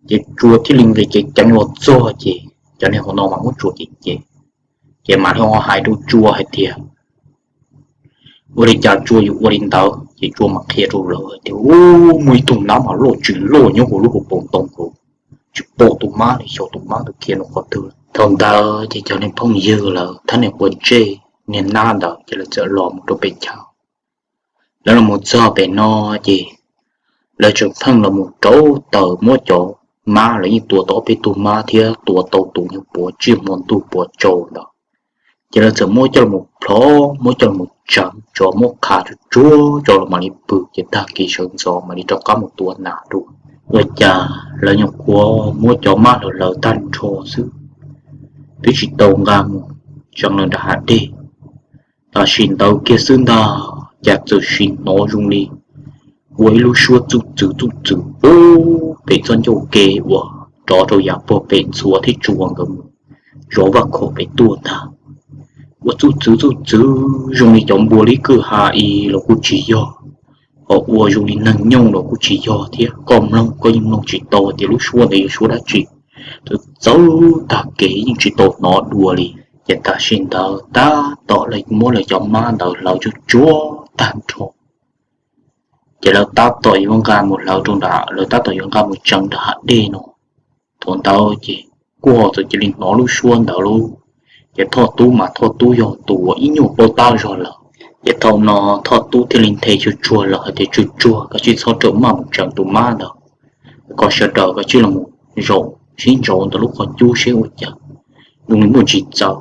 Ces Tsua thiaj li nqis ceev ceev los txog ces cov niag hauv no mas muab Tsua cem cem, ces mam li ho hais rau Tsua hais tias ua li cas Tsua yuav ua li ntawd. Ces Tsua mam qhia rau lawv hais tias, Ub, muaj ib tug nab mas loj tsis loj nyob hauv lub hauv paus ntoo hauv, tsis pom tus mab li, xyov tus mab ntawd khiav rau qhov twg. Thaum ntawd ces cov niag phooj ywg lawv thiab niag quav ntsej, niag nab ntawd ces lawv txawm los mus rau pem chaw. Lawv los mus txog pem no ces lawv tseem pheej los mus rauv taws muab cov mab, lawv yeej tua tau ob peb tug mab thiab tua tau tus nyuag puav tsiaj hmo ntuj puav tsaus ntawd. Ces lawv txawm muab coj los plhov, muab coj los tseev tso, muab qha tsuag tsuag tso los mam li pw, ces tag kis sawv ntxov mam li rov qab mus tua nas dua. Ua cas lawv nyuam qhuav muab cov mab hlawv hlawv tag nrho xwb, twb tsis tau nqa mus tseev lawm nram hav dej. Tam sim ntawd kiag xwb ntag, cas txawm sim hnov zoo li ua ib lub suab txuj txwv txuj txwv pub pem txoj ncauj ke uas rov rau yav puag pem Ntxhuav thiab Tsua nkawd mus zov vaj khaum pem tuaj ntag. Ua txuj txwv txuj txwv zoo li cov npua li kwj ha i los kuj tsis yog, ho ua zoo li neeg nyooj los kuj tsis yog thiab. Koj mloog koj yeej mloog tsis tau tias lub suab ntawd yog suab dab tsi. Txawv txawv tag kev yeej tsis tau hnov dua li. Ces tam sim ntawd tab tom lawv muab lawv cov mab ntawd hlawv tsuag tsuag tag nrho, ces lawv tab tom yuav nqa mus hlawv rau nram, lawv tab tom yuav nqa mus tseev nram hav dej no. Thaum ntawd ces kuj ho txawm cia li hnov lub suab ntawd lauj. Ces Thoj Tub mas Thoj Tub yog tus uas ib nyuag paub tab zog lawm. Ces thaum no Thoj Tub thiaj li nthe tsuag tsuag lawm hais tias, Tsuag tsuag, koj tsij txhob rawm maj mus tseev tus mab ntawd, koj sawv daws koj tsij los zaum sib ntsaud ntawm lub qhov cub seb ua cas, zoo li muaj tsis txawv.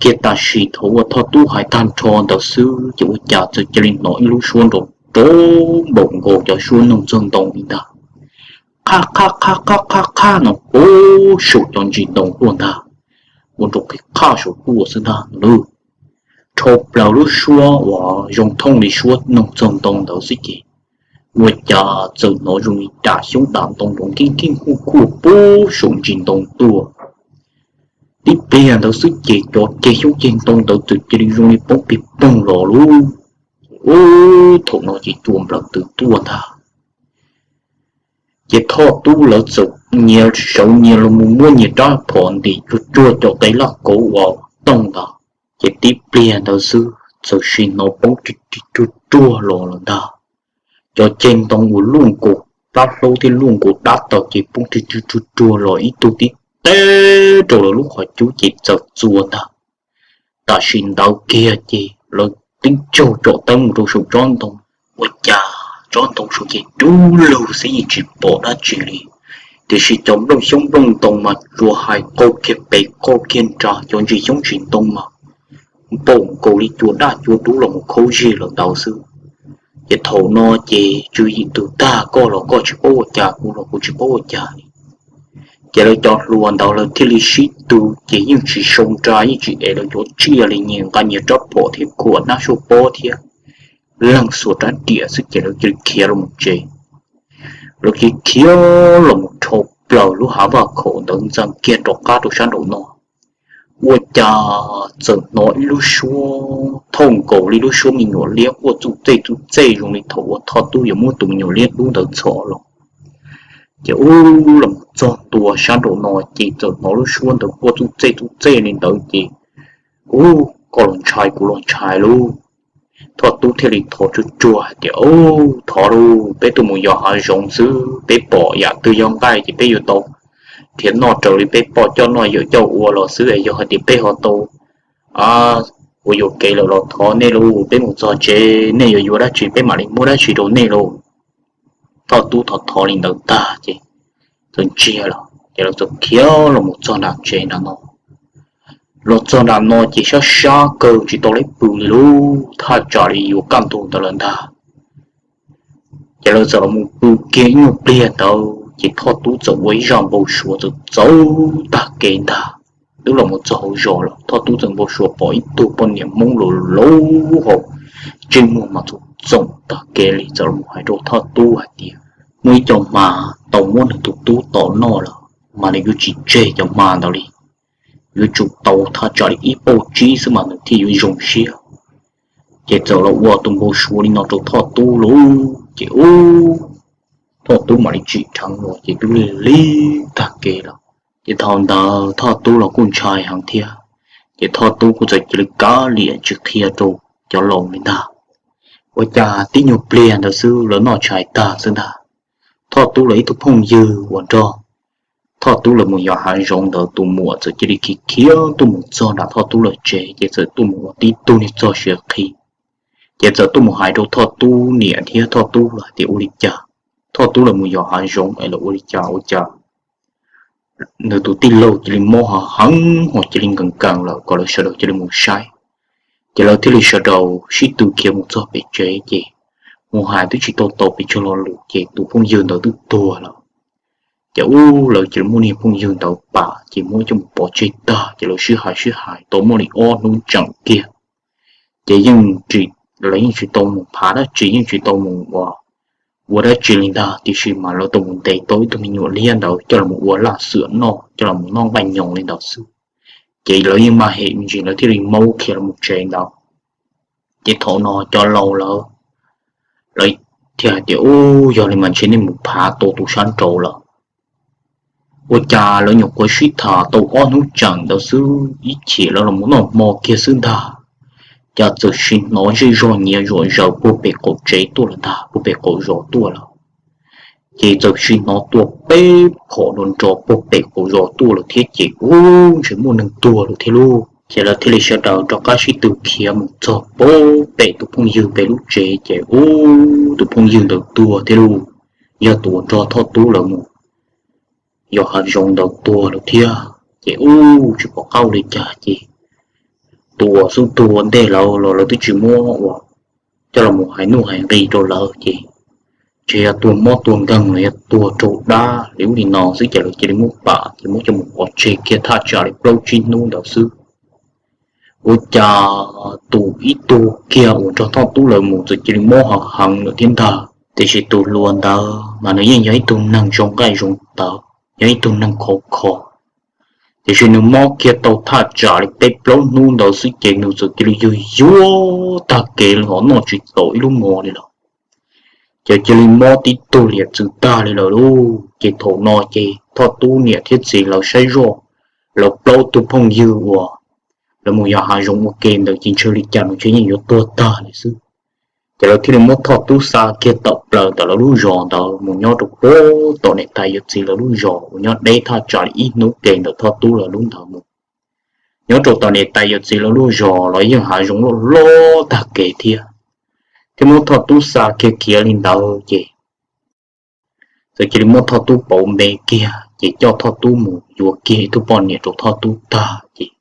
Kiag tam sim thaum uas Thoj Tub hais tag nrho ntawd xwb ces ua cas txawm cia li hnov ib lub suab nrov rov npaum nkaus cov suab noog txog ntoo li ntag. Qhaj qhaj qhaj qhaj qhaj qhaj no puag saum cov ntsis ntoo tuaj ntag, ua nrov qhib qhaj saum tuaj xwb ntag no. Dhau plaws lub suab uas zoo thooj li suab noog txog ntoo ntawd xwb ces ua cas txawm hnov zoo li dam xyoob dam ntoo nrov nkeej nkeej kuj kuj puag saum ntsis ntoo tuaj. Tib pliag ntawd xwb ces cov ceg xyoob ceg ntoo ntawd txawm cia li zoo li poob pig poog los lauj. Ub, thaum no ces Tsua nplawm twb tuaj ntag. Ces Thoj Tub lawv txawm nyias sawv nyias los mus muab nyias rab phom ntim tsuag tsuag cov qe laj kauv uas tooj ntawd. Ces tib pliag ntawd xwb txawm sim hnov poob rig rig ruag ruag los lawm ntag. Cov ceg ntoo uas luaj nkaus plab hlaub thiab luaj nkaus dab taws ces poob rig rig ruag ruag los ib tug tib teb rau lawv lub qhov cub ces txawm txua ntag. Tam sim ntawd kiag ces lawv tib tsaug tsom teeb mus rau saum tsob ntoo, ua cas tsob ntoo saum ces dub lug xwb yeej tsis pom dab tsi li. Tiam sis cov nplooj xyoob nplooj ntoo mas tsuas hais qau kiag pem qau kiag nrad, cov ntsis xyoob ntsis ntoo mas npaum nkaus li cua daj cua dub los mus khaub zig lawm ntawd xwb. Ces thaum no ces tswv yim tus tag, koj los koj tsis paub ua cas, kuv los kuv tsis paub ua cas li. Ces lawv cov hluas ntawd lawv thiaj li sib tw, ces yeej tsis sau nra yeej tsis ev lawv cov tsiaj li, nyias nqa nyias rab phom thiab khuam hnab suab pob thiab leeg xuas rab riam xwb ces lawv cia li khiav los mus tsev. Lawv cia li khiav los mus dhau plaws lub hav vaj khaum ntawd ntxeev kiag rov qab rau sab nraum no, ua cas txawm hnov ib lub suab thooj nkaus li lub suab me nyuam liab quaj txuj txej txuj txej zoo li thaum uas Thoj Tub yuav muab tus me nyuam liab dub ntawd txhom los. Ces ub, los mus txog ntua sab nraum no ces txawm hnov lub suab ntawd quaj txuj txej txuj txej li ntawd ces ub, koj los ntshai kuv los ntshai lauj. Thoj Tub thiaj li thov tsuag tsuag hais tias, Ub, thov lauj, peb tuaj mus yos hav zoov xwb, peb pom yam twg yog nqaij ces peb yuav tau nrhiav noj raws li peb poj coj noj yawm coj ua los xwb es yog hais tias peb ho tau ua yuam kev lawm los thov nej lauj, peb mus txog tsev nej yuav yuav dab tsi peb mam li muab dab tsi rau nej lauj. Thoj Tub thov thov li ntawd tag ces txawm ntsiag lawm ces lawv txawm khiav los mus txog nram tsev nram no. Los txog nram no ces sab sab kawg tsis tau leb pw li lauj, thaj tsam li yuav kaj ntug ntawd lawm ntag. Ces lawv txawm los mus pw kiag ib nyuag pliag ntawd ces Thoj Tub txawm ua ib zaj npau suav txawm txawv tag kev ntag. twb los mus txog hauv zos lawm, Thoj Tub txawm npau suav pom ib tug poj niam Hmoob laus laus hos, ntsej muag mas txoom txoom tag kev li, txawm los hais rau Thoj Tub hais tias muaj ib co hma tau muab nws tus tub tom noj lawm, mas nws yuav tsis tseg cov hma ntawd li, yuav tsum tau thaj tsam li ib pauj tsib xwb mas nws thiaj yuav zoo siab. Ces txawm los ua tus npau suav li no rau Thoj Tub lawm, ces ub, Thoj Tub mam li tsim dheev los ces twb lig lig tag kev lawm. Ces thaum ntawd Thoj Tub los kuj ntshai heev thiab, ces Thoj Tub kuj txawm cia li kav liam tsis qhia rau cov laus li ntag. Ua cas tib nyuag pliag ntawd xwb lawv noj tshais tag xwb ntag, Thoj Tub lawv ib tug phooj ywg uas nrog Thoj Tub lawv mus yos hav zoov ntawd tus muam txawm cia li khiav khiav tuaj mus txog nram Thoj Tub lawv tsev, ces txawm tuaj mus ua tib tug niag txog siav qhi. Ces txawm tuaj mus hais rau Thoj Tub niam thiab Thoj Tub lawv hais tias ua li cas Thoj Tub lawv mus yos hav zoov es lawv ua li cas ua cas nws tus tij laug cia li mob heev heev hos cia li nkees nkees lawm, kom lawv sawv daws cia li mus saib. Ces lawv thiaj li sawv daws sib tw khiav mus txog pem tsev, ces mus hais twb tsis tau tau pes tsawg lo lus ces tus phooj ywg ntawd twb tuag lawm. Ces ub, lawv cia li muab niag phooj ywg ntawd pam ces muab coj mus pov tseg tag, ces lawv sib hais sib hais tau muaj li ob hnub tseem kiag, ces yeej, lawv yeej tsis tau mus phav dab tsi, yeej tsis tau mus ua, ua dab tsi li ntag, tiam sis mas lawv tau mus ntes tau ib tug me nyuam liab ntawd coj los ua laj xwm noj, coj los noj nqaij nyoos li ntawd xwb. Ces lawv yeej mas hem me ntsis lawv thiaj li maub khiav los mus tsev ntawd. Ces thaum no cov laus lawv, lawv thiaj hais tias ub, yog li mas ntshe nej mus phav tau tus sab nraud lawm. Ua cas lawv nyuam qhuav sib tham tau ob hnub tseem ntawd xwb ib chim lawv los mus noj hmo kiag xwb ntag, cas txawm sim hnov zej zog nyiav zuam zaws puag pem qaum tsev tuaj lawm ntag, puag pem qaum zos tuaj lawm. Ces txawm sim hnov tua peb phom nrov nrov puag pem qaum zos tuaj lawm thiab ces ub, ntshe muaj neeg tuag lawm thiab lauj. Ces lawv thiaj li sawv daws rov qab sib tw khiav mus txog puag pem tus phooj ywg pem lub tsev ces ub, tus phooj ywg ntawd tuag thiab lauj. Yog tus uas nrog Thoj Tub lawv mus yos hav zoov ntawd tuag lawm thiab. Ces ub, tsis pom qab ua li cas ces tus uas xub tuag ua ntej lawv los lawv twb tsis muab ua, coj los mus hais nuj hais nqi rau lawv ces ntshe yog tuag mob tuag nkeeg los yog tuag raug dab li ub li no xwb ces lawv cia li muab pam ces muab coj mus pov tseg kiag thaj tsam li plaub tsib hnub ntawd xwb. Ua cas tus ib tug kiag uas nrog Thoj Tub lawv mus txawm cia li mob heev heev lawm thiab ntag. Tiam sis tus hluas ntawd mas nws yeej yog ib tug neeg zoo nqaij zoo tawv, yog ib tug neeg khov kho, tiam sis nws mob kiag tau thaj tsam li peb plaub hnub ntawd xwb ces nws txawm cia li yuag yuag tag kev li, ho noj tsis tau ib lub mov li lawm. Ces cia li mob tib tug liam txwv tag li lawm lauj. Ces thaum no ces Thoj Tub niam thiab txiv lawv saib zoj, lawv plaub tug phooj ywg uas lawv mus yos hav zoov ua ke ntawd ces ntshe li cas los ntshe yeej yuav tuag tag li xwb. Ces lawv thiaj li muab Thoj Tub xa kiag tawm plaws ntawm lawv lub zos ntawd mus nyob rau puag tom niam tais yawm txiv lawv lub zos uas nyob deb thaj tsam li ib hnub ke ntawm Thoj Tub lawv lub ntawd mus. Nyob rau tom niam tais yawm txiv lawv lub zos los yeej hav zoov loj loj tag kev thiab, thiab muab Thoj Tub xa kiag khiav li ntawd ces txawm cia li muab Thoj Tub pauv npe kiag ces coj Thoj Tub mus yuav kiag ib tug poj niam rau Thoj Tub tag ces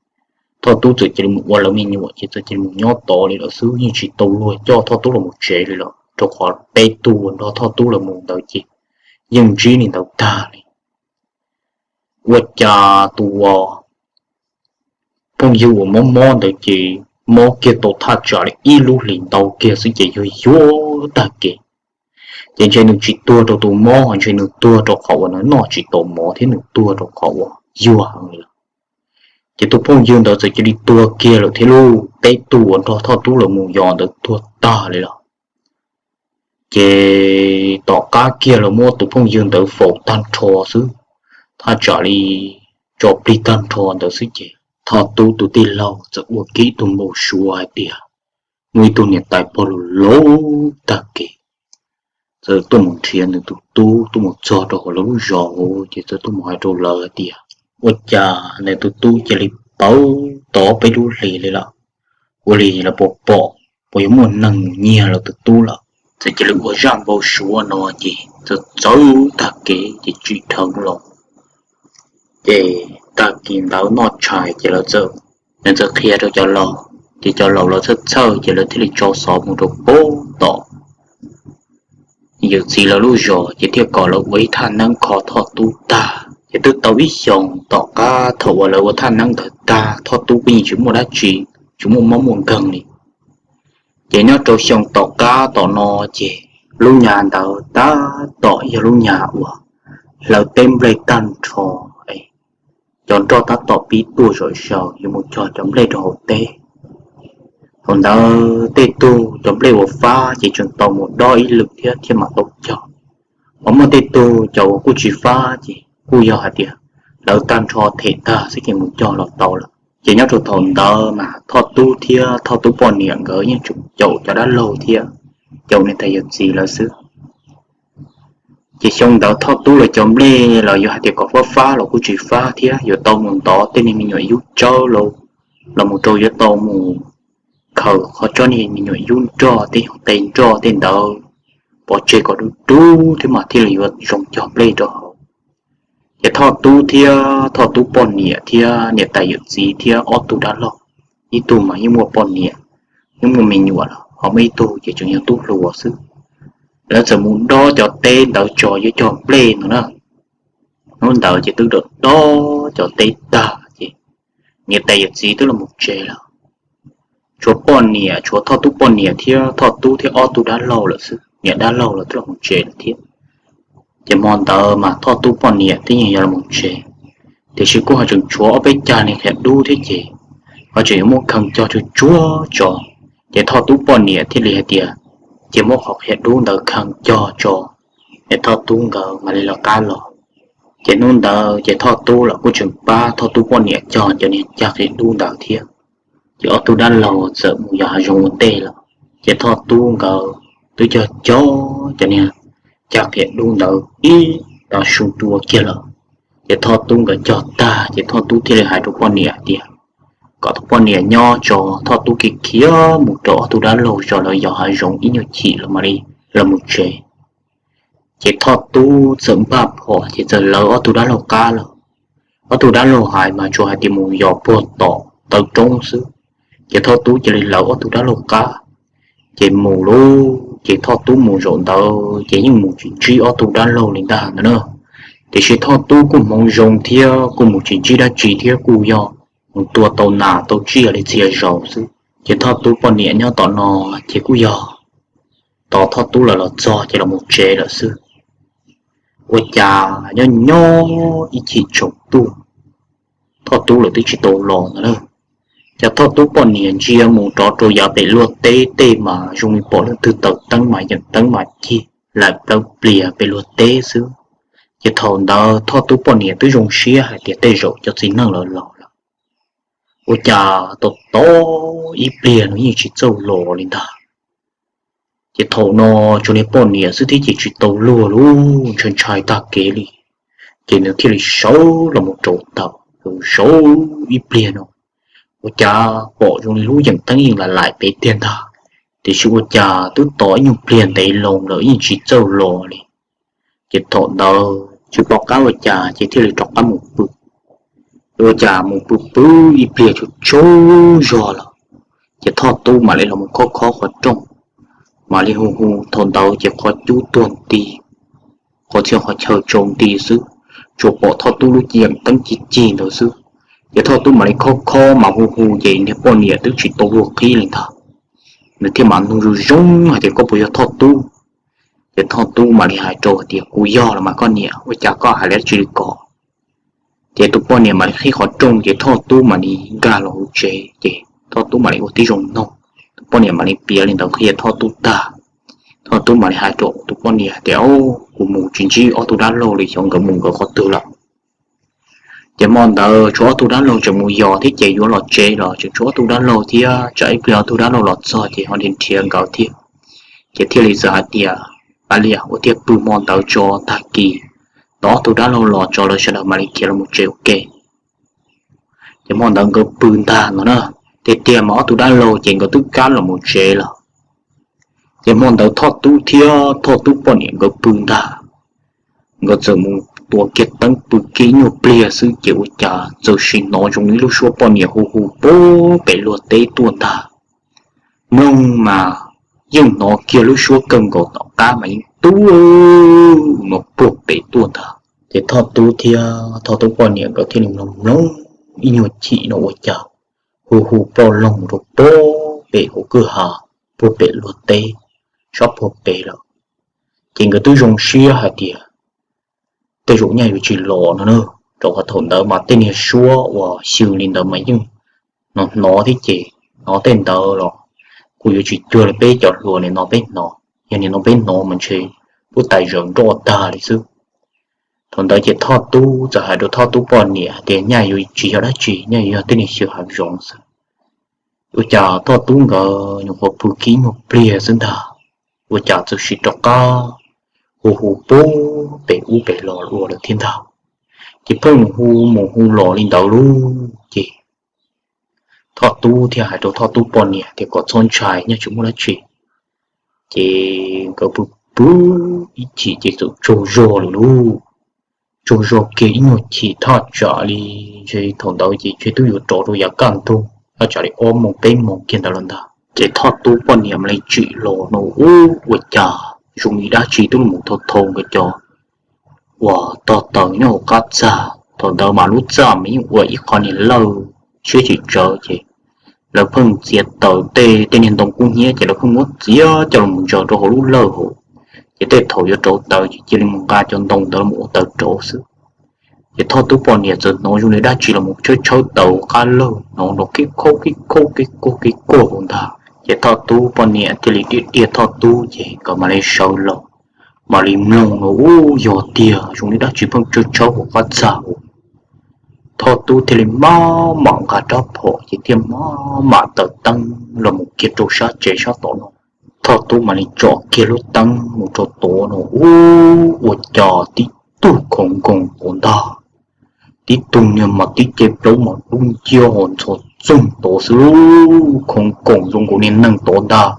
Thoj Tub txawm cia li mus ua lawv me nyuam ces txawm cia li mus nyob tod li lawm xwb, yeej tsis tau luag coj Thoj Tub los mus tsev li lawm, rau qhov peb tug uas nrog Thoj Tub lawv mus ntawd ces yeej ntsib li ntawd tag li. Ua cas tus uas phooj ywg uas mob mob ntawd ces mob kiag tau thaj tsam li ib lub hlis ntau kiag xwb ces yuag yuag tag kev. Ces ntshe nws tsis tuag rau tus mob, ntshe nws tuag rau qhov uas nws noj tsis tau mov thiab nws tuag rau qhov uas yuag heev li lawm. Ces tus phooj ywg ntawd txawm cia li tuag kiag lawm thiab lauj, peb tug uas nrog Thoj Tub lawv mus yos ntawd tuag tag li lawm. Ces tom qab kiag lawv muab tus phooj ywg ntawd faus tag nrho xwb, thaj tsam li tso plig tag nrho ntawd xwb ces Thoj Tub tus tij laug txawm ua kiag ib tug npau suav hais tias muaj ib tug niam tais pog laus laus tag kev txawm tuaj mus nrhiav nws tus tub tuaj mus txog rau hauv lawv lub zos hauv ces txawm tuaj mus hais rau lawv hais tias ua cas nws tus tub cia li pauv tod peb lub hlis li lawm. Ua li lawv puas pom, puas yuav muaj neeg mus nyiag lawv tus tub lawm? Txawm cia li ua zaj npau suav no ces txawm txawv tag kev ces tsim dheev los. Ces tag kis ntawd noj tshais ces lawv txawm, nws txawm qhia rau cov laus, ces cov laus lawv txhawj txhawj ces lawv thiaj li tso xov mus rau puag tom yawm txiv lawv lub zos ces thiaj kom lawv ua ib thaj neeb kho Thoj Tub tag. Ces twb tau ib xyoos tom qab thaum uas lawv ua thaj neeb ntawd tag, Thoj Tub kuj yeej tsis muaj dab tsi, tsis muaj mob muaj nkeeg li. Ces nyob rau xyoo tom qab tom no, ces lub nyag ntawd tab tom yog lub nyag uas hlawv teb nplej tag nrho, cov nroj tab tom pib tuaj zom zaws yuav mus cog cov nplej rau hauv teb. Thaum ntawd tej tug cov nplej uas fab ces tseem tau mus dob ib lwm thiab thiaj mam tau cog, ho muaj tej tug cov uas kuj tsis fab ces kuj yog hais tias hlawv tag nrho them tag xwb ces mus cog los tau lawm. Ces nyob rau thaum ntawd mas Thoj Tub thiab Thoj Tub poj niam nkawd yeej tseem caum cov dab laug thiab caum niam tais yawm txiv lawv xwb. Ces xyoo ntawd Thoj Tub lawv cov nplej los yuav hais tias kom fab fab los kuj tsis fab thiab, yuav tau mus ntov tej niag me nyuam yub tsawb los mus rau yuav tau mus khaws qhov tsob niag me nyuam yub nroj tej qe nroj tej ntawd pov tseg kom dub dub thiab mas thiaj li yuav zoo cog nplej rau hauv. Ces Thoj Tub thiab Thoj Tub poj niam thiab niam tais yawm txiv thiab ob tug dab laug, ib tug mas yeej muaj poj niam, yeej muaj me nyuam lawm, ho muaj ib tug ces tseem yog tub hluas xwb. Lawv txawm mus dob cov teb ntawd tso yuav cog nplej no na. Hnub ntawd ces twb dob dob cov teb tag ces niam tais yawm txiv twb los mus tsev lawm. Tshuav poj niam, tshuav Thoj Tub poj niam thiab Thoj Tub thiab ob tug dab laug lawm xwb, niam dab laug los twb los mus tsev lawm thiab. Ces hmo ntawd mas Thoj Tub poj niam twb yeej yog los mus tsev, tiam sis kuj ho tseem tshuav ob peb cag niag qhiav dub thiab ces ho tseem yuav muab khee cog tsuag tsuag tso. Ces Thoj Tub poj niam thiaj li hais tias, ces muab qhov qhiav dub ntawd khee cog tso, es Thoj Tub nkawd mam li lawv qab los. Ces hnub ntawd ces Thoj Tub los kuj tseem pab Thoj Tub poj niam cog cov niag cag qhiav dub ntawd thiab. Ces ob tug dab laug txawm mus yos hav zoov ua ntej lawm. Ces Thoj Tub nkawd twb cog cog cov niag cag qhiav dub ntawd ib tag su tua kiag lawm. Ces Thoj Tub nkawd cog tag ces Thoj Tub thiaj li hais rau poj niam tias kom tus poj niam nyob tso, Thoj Tub khiav khiav mus rau ob tug dab laug tso, lawv yos hav zoov ib nyuag chim los mam li los mus tsev. Ces Thoj Tub txawm npaj phom ces txawm lawv ob tug dab laug qab lawm. Ob tug dab laug hais mas tsuas hais tias mus yos puag tom taw roob xwb. Ces Thoj Tub cia li lawv ob tug dab laug qab, ces mus lauj. Ces Thoj Tub mus zaum ntawd ces yeej mus tsis ntsib ob tug dab laug li ntag ntawd na. Tiam sis Thoj Tub kuj hmoov zoo thiab kuj mus tsis ntsib dab tsi thiab kuj yog mus tua tau nas tau tsiaj li txhia zaus xwb. Ces Thoj Tub poj niam nyob tom no ces kuj yog tos Thoj Tub lawv los txog ces los mus tsev lawm xwb. Ua cas nyob nyob ib chim tsaus ntuj, Thoj Tub lawv twb tsis tau los ntawd na. Ces Thoj Tub poj niam ntsia mus rov rau yav pem luag teb tej mas zoo li pom leej twg taws teeb mas yeem teeb mas cig laim plaws plias pem luag teb xwb. Ces thaum ntawd Thoj Tub poj niam twb zoo siab hais tias tej zaum cov txiv neej lawv los lawm. Ua cas tau tau ib pliag no yeej tsis txawj los li ntag. Ces thaum no tsuas niag poj niam xwb thiab ces tsis tau luag lauj, ntshai ntshai tag kev li. Ces nws thiaj li sawv los mus rau taws, sawv ib pliag no ua cas pom zoo li lub yeem teeb yeej laim laim pem tiag ntag, tiam sis ua cas twb tos ib nyuag pliag ntev loo lawm yeej tsis txawj los li. Ces thaum ntawd tsis pom qab ua cas ces thiaj li rov qab mus pw. Ua cas mus pw pw ib pliag tsaug tsaug zog lawm, ces Thoj Tub mam li los mus khob khob qhov rooj, mam li hu hu. Thaum ntawd ces qhov cub tuag nti, qhov txhia qhov chaw tsau nti xwb, tsuas pom Thoj Tub lub yeem teeb cig cig ntawd xwb. Ces Thoj Tub mam li khob khob mas hu hu ces niag poj niam twb tsis tau luag qhib li ntag. Nws thiaj mam nug zoo zoo hais tias koj puas yog Thoj Tub? Ces Thoj Tub mam li hais rau hais tias kuv yog los mas koj niam, ua cas koj hais dab tsi li ko? Ces tus poj niam mam li qhib qhov rooj ces Thoj Tub mam li nkag los hauv tsev ces Thoj Tub mam li ua tib zoo noog. Tus poj niam mam li piav li ntawd qhia Thoj Tub tag, Thoj Tub mam li hais rau tus poj niam tias, kuv mus tsis ntsib ob tug dab laug li, xyov nkawd mus nkawd qhov twg lawm. Ces hmo ntawd tshuav ob tug dab laug tseem mus yos thiab ces yuav los tsev los tseem tshuav ob tug dab laug thiab, tsam ib pliag ob tug dab laug los txog ces ho nrhiav nkawd thiab. Ces thiaj li txawm hais tias, a lias ua tiag pw hmo ntawd tso, tag kis tos ob tug dab laug los tso lawv sawv daws mam li khiav los mus tsev ua ke. Ces hmo ntawd nkawd pw ntag no na, tiag tiag mas ob tug dab laug ces nkawd twb kab los mus tsev lawm. Ces hmo ntawd Thoj Tub thiab Thoj Tub poj niam nkawd pw ntag. Nkawd txawm mus tua kiag teeb pw kiag ib nyuag pliag xwb ces ua cas txawm sim hnov zoo li lub suab poj niam hu hu puag pem luag teb tuaj ntag. Mloog mas yeej hnov kiag lub suab kawg nkaus tom qab mas yeej tuaj mus puag pem tuaj ntag. Ces Thoj Tub thiab Thoj Tub poj niam nkawd thiaj li mloog mloog ib nyuag chim no ua cas hu hu ploj loog rau puag pem hauv kwj ha, puag pem luag teb sab puag pem lawm. Ces nkawd twb zoo siab hais tias tej zaum nyaj yuav tsis los no na, rau qhov thaum ntawd mas tej niag suab uas xyw li ntawd mas yeej hnov hnov thiab ces hnov tej ntawd los kuj yuav tsis cuag li peb cov hluas nim no peb hnov. Yog nim no peb hnov mas ntshe pub tais zawm nroj tag li xwb. Thaum ntawd ces Thoj Tub txawm hais rau Thoj Tub poj niam hais tias nyaj yuav tsis yog dab tsi, nyaj yuav yog tej niag xyw hav zoov xwb. Ua cas Thoj Tub nkawd nyuam qhuav pw kiag ib nyuag pliag xwb ntag, ua cas txawm sim rov qab hu hu puag pem ub pem los ua lawm thiab ntag. Ces pheej hu mus hu los li ntawd lauj ces Thoj Tub thiaj hais rau Thoj Tub poj niam tias kom txhob ntshai, nyaj tsis muaj dab tsi. Ces nkawd pw pw ib chim ces txawm tsaug zog lawm lauj. Tsaug zog kiag ib nyuag chim thaj tsam li, ntshe thaum ntawd ces ntshe twb yuav rov rau yav kaj ntug thaj tsam li ob moos peb moos kiag ntawd lawm ntag. Ces Thoj Tub poj niam mam li tsim los no ub ua cas zoo li dab tsi twb los thau thau nkawd cov uas tog taws nyob hauv qab txag. Thaum ntawd mas lub txaj mas yeej ua ib qho niag lawj siab tsis tsawv ces lawv pheej txiav taws tej tej niag ntoo kub hnyiab ces lawv pheej muab txiav coj los ntsaws rau hauv lub lawj hauv. Ces tej thaum yuav rauv taws ces cia li mus nqa cov ntoo ntawd los ua taws rauv xwb. Ces Thoj Tub poj niam txawm hnov zoo li dab tsi los tshawb tshawb taws qab lawj, hnov nrov kib khaub kib khaub kib khaub kib khaub hauv ntag. Ces Thoj Tub poj niam thiaj li diaj diaj Thoj Tub ces nkawd mam li sawv los, mam li mloog no ub yog tiag zoo li dab tsi pheej tshawb tshawb hauv qab txag hauv. Thoj Tub thiaj li maj mam nqa rab phom ces thiaj maj mam taws teeb los mus kiag rau sab tsev sab tod no. Thoj Tub mam li tsom kiag lub teeb mus rau tod no ub ua cas tib tug khoov nkoos tod ntag. Tib tug niag mas tib ce plaub mas dub nciab ho ntxhov txoog tod xwb, khoov nkoos zoo nkaus niag neeg tod ntag.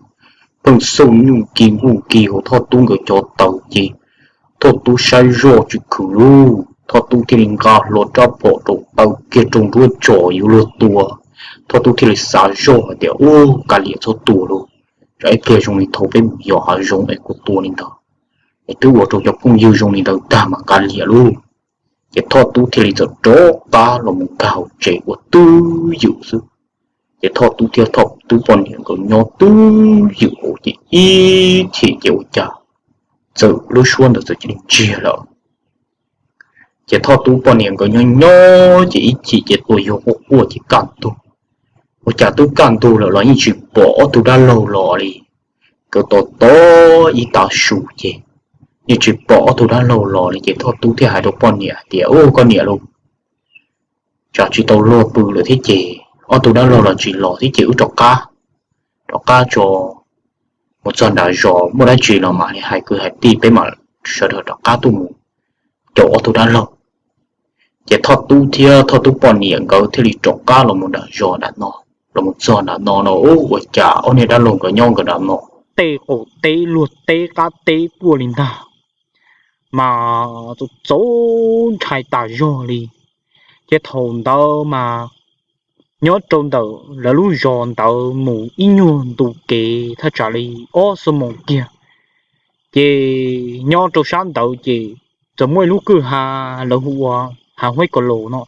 Pheej xauj nyuj kis nkuj kis hauv Thoj Tub nkawd cov taws ces Thoj Tub saib zoj tsis khwv lauj. Thoj Tub thiaj li nqa hlo rab phom rau taw kiag rau nruab tsom yuav luag tua. Thoj Tub thiaj li xav zoj hais tias ub, kav liam txhob tua lauj, tsam ib pliag zoo li thaum peb mus yos hav zoov es kuv tua li ntawd es twb ua rau cov phooj ywg zoo li ntawd tag mas kav liam lauj. Ces Thoj Tub thiaj li txawm rov qab los mus nkag hauv tsev ua twj ywm xwb. Ces Thoj Tub thiab Thoj Tub poj niam nkawd nyob twj ywm hauv ces ib chim ces ua cas txawm lub suab ntawd txawm cia li ntsiag lawm. Ces Thoj Tub poj niam nkawd nyob nyob ces ib chim ces tua yog quaj quaj ces kaj ntug. Ua cas twb kaj ntug lawm los yeej tsis pom ob tug dab laug los li. Nkawd tos tos ib tav su ces yeej tsis pom ob tug dab laug los li ces Thoj Tub thiaj hais rau poj niam hais tias ub, koj niam lauj, tsam tsis tau luag pw lawm thiab ces ob tug dab laug los tsis los thiab ces wb rov qab, rov qab tso mus txog nram zos muaj dab tsi los mam li hais kwv hais tij peb mam sawv daws rov qab tuaj mus caum ob tug dab laug. Ces Thoj Tub thiab Thoj Tub poj niam nkawd thiaj li rov qab los mus nram zos nram no, los mus txog nram no no ua cas ob niag dab laug nkawd nyob nkawd nram no, tej qaum teb luag teb qab teb puag li ntag, mas txaus txaus ntshai tas zog li. Ces thaum ntawd mas nyob rau ntawm lawv lub zos ntawd mus ib nyuag ntu kev thaj tsam li ob xuab moos kiag, ces nyob rau sab ntawd ces txawm muaj ib lub kwj ha lawv hu ua Hav Huaib Kaus Laus no.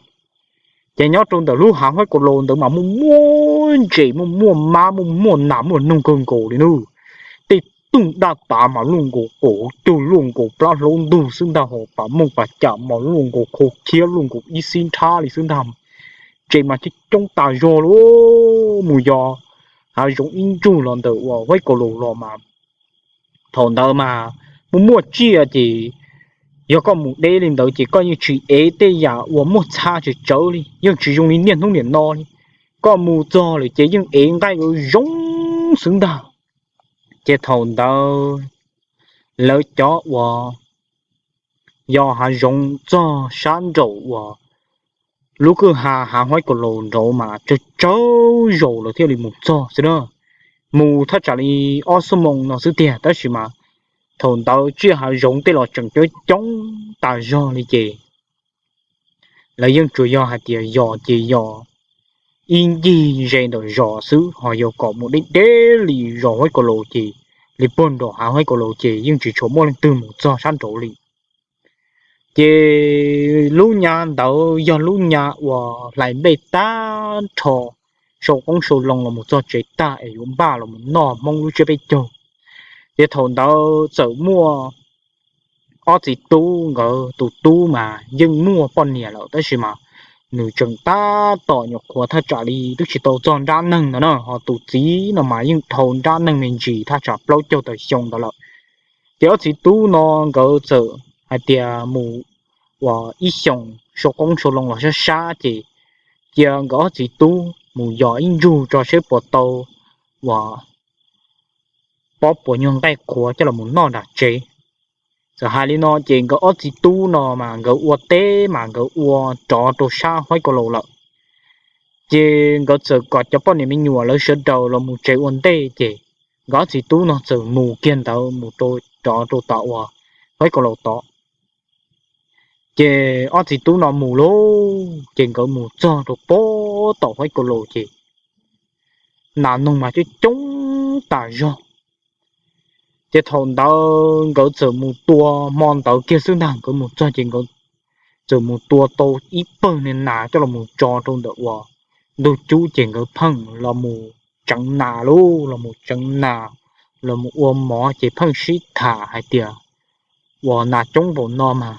Ces nyob rau ntawm lub Hav Huaib Kaus Laus ntawd mas muaj muaj ntses, muaj muaj mab, muaj muaj nas muaj noog kawg nkaus li nawb. Tej tooj daj tav mas luaj nkaus qaum caug, luaj nkaus plab hlaub ntug xwb ntag, ho pas mooj pas cam mas luaj nkaus khau khiab, luaj nkaus ib xib nrhab li xwb ntag. Ntses mas coob coob tas zog lauj, mus yos hav zoov ib ntsug los ntawm uas Huaib Kaus Laus los mas thaum ntawd mas muaj muaj tsiaj ces yog koj mus deb li ntawd ces koj yeej tsis ev tej yam uas muaj txha tsawv tsawv li, yeej tsis zoo li niaj hnub niam no li. Koj mus txog lawm ces yeej ev nqaij ua zoo xwb ntag. Ces thaum ntawd lawv cov uas yos hav zoov txog sab nraum uas lub kwj ha Hav Huaib Kaus Laus nraud mas tsawg tsawg zaus lawv thiaj li mus txog xwb na. Mus thaj tsam li ob xuab moos no xwb tiag, tab sis mas thaum ntawd tsiaj hav zoov tej los tseem coob coob tas zog li ces lawv yeej tsuas yog hais tias yos ces yos ib ncig ze ntawm zos xwb, ho yog kom mus deb deb li zos Huaib Kaus Laus ces li puag nram Hav Huaib Kaus Laus ces yeej tsis tshua muaj leej twg mus txog sab nraud li. Ces lub nyab ntawd yog lub nyab uas hlais nplej tag nrho, sau qoob sau loo los mus txog tsev tag es yuav npaj los mus noj Hmoob lub tsiab peb caug. Ces thaum ntawd txawm muaj ob txiv tub, nkawd tus tub mas yeej muaj poj niam lawm tab sis mas nws tseem tab tom nyuam qhuav thaj tsam li twb tsis tau txog nrab neeg ntawd na, ho tus txiv no mas yeej dhau nrab neeg me ntsis thaj tsam plaub caug tawm xyoo ntawd lawm. Ces ob txiv tub no nkawd txawm hais tias mus uas ib xyoos sau qoob sau loo los sab sab ces cia nkawd ob txiv tub mus yos ib ntsug tso seb puas tau uas pob puas nyuag nqaij qhuav coj los mus noj nram tsev. Txawm hais li no ces nkawd ob txiv tub no mas nkawd ua teb mas nkawd ua rov rau sab Huaib Kaus Laus lawm. Ces nkawd txawm kom cov poj niam me nyuam lawv sawv daws los mus tsev ua ntej ces nkawd ob txiv tub no txawm mus kiag ntawd mus rau, rov rau tom uas Huaib Kaus Laus tod. Ces ob txiv tub no mus lauj, ces nkawd mus txog rau pem tom Huaib Kaus Laus ces nas noog mas coob coob tas zog. Ces thaum ntawd nkawd txawm mus tua, hmo ntawd kiag xwb ntag nkawd mus txog ces nkawd txawm mus tua tau ib pawg niag nas coj los mus tso rau ntawm uas ntug cub ces nkawd pheej los mus tseev nas lauj, los mus tseev nas, los mus ua mov ces pheej sib tham hais tias uas nas coob npaum no mas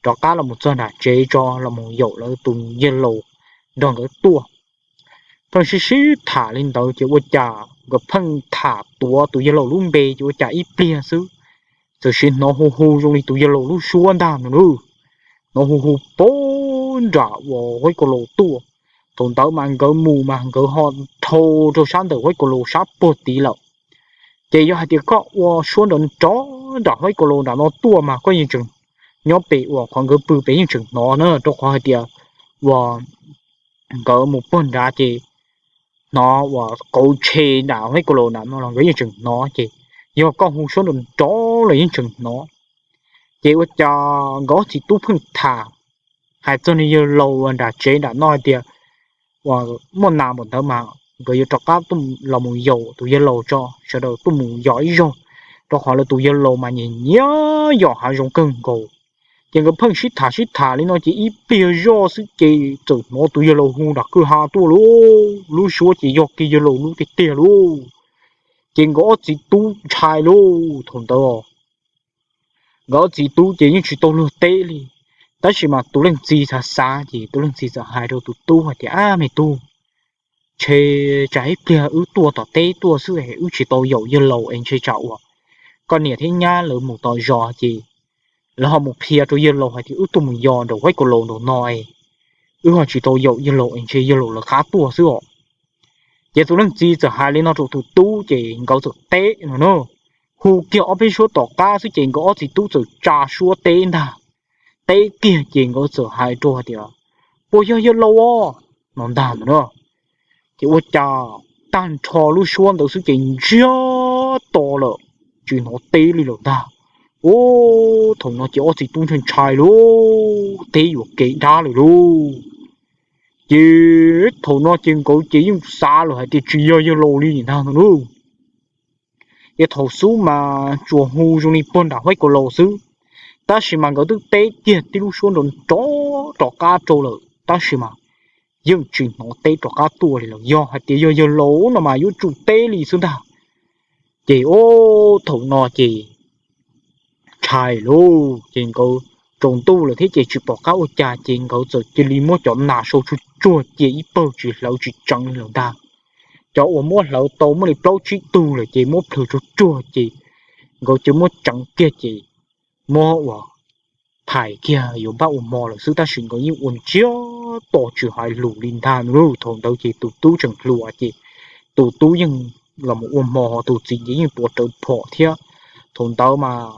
rov qab los mus txog nram tsev tso los mus yaum lawv tus yawg laus nrog nkawd tuaj. Pheej sib sib tham li ntawd ces ua cas nkawd pheej tham tuav tus yawg laus lub npe ces ua cas ib pliag xwb txawm sis hnov hu hu zoo li tus yawg laus lub suab ntag no lauj. Hnov hu hu pem nram uas Huaib Kaus Laus tuaj. Thaum ntawd mas nkawd mus mas nkawd ho dhau rau sab ntawm Huaib Kaus Laus sab puag tid lawm. Ces yog hais tias koj ua suab nrov nrov nram Huaib Kaus Laus nram no tuaj mas koj yeej tseem nyob pem uas qhov nkawd pw pem yeej tseem hnov na, rau qhov hais tias uas nkawd mus puag nrad ces hnov uas kauv tshe nram Huaib Kaus Laus nram no los nkawd yeej tseem hnov ces yog koj hu suab nrov nrov los yeej tseem hnov. Ces ua cas nkawd ob txiv tub pheej tham hais txog niag yawg laus nram tsev nram no hais tias uas muaj nas npaum ntawd mas nkawd yuav rov qab tuaj los mus yaum tus yawg laus tso, sawv daws tuaj mus yos ib zaug, rau qhov lawv tus yawg laus mas nyiam nyiam yos hav zoov kawg nkaus. Ces nkawd pheej sib tham sib tham li no ces ib pliag zoj xwb ces txawm hnov tus yawg laus hu nram kwj ha tuaj lauj, lub suab ces yog kiag yawg laus lub tiag tiag lauj. Ces nkawd ob txiv tub ntshai lauj, thaum ntawd nkawd ob txiv tub ces yeej tsis tau luag teb li. Tab sis mas tus leej txiv xav xav ces tus leej txiv txawm hais rau tus tub hais tias, Ab me tub, ntshe tsam ib pliag wb tuaj tom teb tuaj xwb es wb tsis tau yaum yawg laus es ntshe tsam uas koj niam thiab nyab lawv mus tom zos ces lawv ho mus qhia rau yawg laus hais tias wb tuaj mus yos nraum Huaib Kaus Laus nraum no es wb ho tsis tau yaum yawg laus es ntshe yawg laus lawv qab tuaj xwb os. Ces tus leej txiv txawm hais li no rau tus tub ces nkawd txawm teb no na, hu kiag ob peb suab tom qab xwb ces nkawd ob txiv tub txawm tsa suab teb ntag. Teb kiag ces nkawd txawm hais rau hais tias, Puas yog yawg laus os? No ntag ntag na. Ces ua cas tag nrho lub suab ntawd xwb ces ntsiag to lawm, tsis hnov teb li lawm ntag. Ub, thaum no ces ob txiv tub ntshai ntshai lauj, teb yuam kev dab lawm lauj. Ces thaum no ces nkawd ces yeej xav lawm hais tias tsis yog yawg laus li ntag no lauj. Ces thaum xub mas tsuas hu zoo li puag nram Huaib Kaus Laus xwb, tab sis mas nkawd twb teb kiag tib lub suab nrov nrov rov qab rau lawm tab sis mas yeej tsis hnov teb rov qab tuaj li lawm, yog hais tias yog yawg laus no mas yuav tsum teb li xwb ntag. Ces ub, thaum no ces ntshai lauj, ces nkawd tsaus ntuj lawm thiab ces tsis pom qab ua cas ces nkawd txawm cia li muab cov nas sau tsuag tsuag cia ib pawg tsis hlawv tsis tseev li lawm ntag. Cov uas muab hlawv tau muaj li plaub tsib tug lawm ces muab plhws tsuag tsuag ces nkawd cia muab tseev kiag ces muab uas thais kiag yuav npaj ua hmo lawm xwb tab sis nkawd yeej ua ntsiag to tsis hais lus li ntag no lauj. Thaum ntawd ces tus tub tseem hluas ces tus tub yeej los mus ua hmo, tus txiv ces yeej tuav rawv phom thiab. Thaum ntawd mas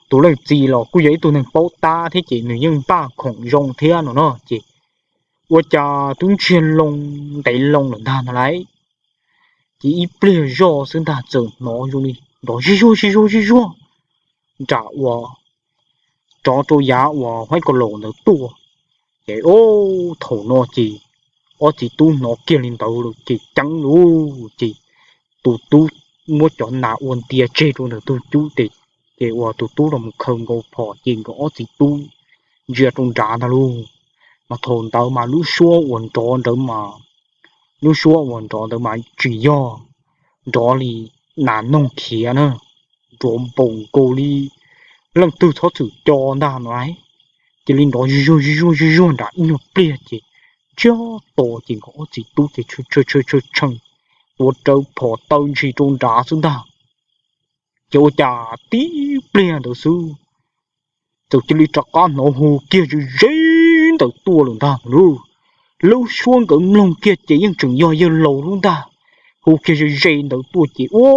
tus leej txiv los kuj yog ib tug neeg paub tab thiab ces nws yeej npaj khoom zoo thiab no na ces ua cas twb ntsiag loo ntev loo lawm ntag no lauj. Ces ib pliag zoj xwb ntag txawm hnov zoo li nrov zij zuag zij zuag zij zuag nram uas rov rau yav uas Huaib Kaus Laus ntawd tuaj. Ces ub, thaum no ces ob txiv tub hnov kiag li ntawd lawm ces ceeb lauj, ces tus tub muab cov nas ua ntia tseg rau ntawm ntug cub ces Ces uas tus tub los mus khaws nkaus phom ces nkawd ob txiv tub ntsia rau nrad ntag lauj. Mas thaum ntawd mas lub suab uas nrov ntawd mas, lub suab uas nrov ntawd mas tsis yog nrov li nas noog khiav na, nrov npaum nkaus li leej twg txhob txwm co ntag no. Cia li nrov zuj zuag zuj zuag zuj zuag nram ib nyuag pliag ces ntsiag to ces nkawd ob txiv tub ces tshee tshee tuav rawv phom taw ntshis rau nrad xwb ntag. Ces ua cas tib pliag ntawd xwb txawm cia li rov qab hnov hu kiag ze ze ntawm tuaj lawm ntag lauj. Lub suab nkawd mloog kiag ces yeej tseem yog yawg laus lub ntag, hu kiag ze ze ntawd tuaj ces ua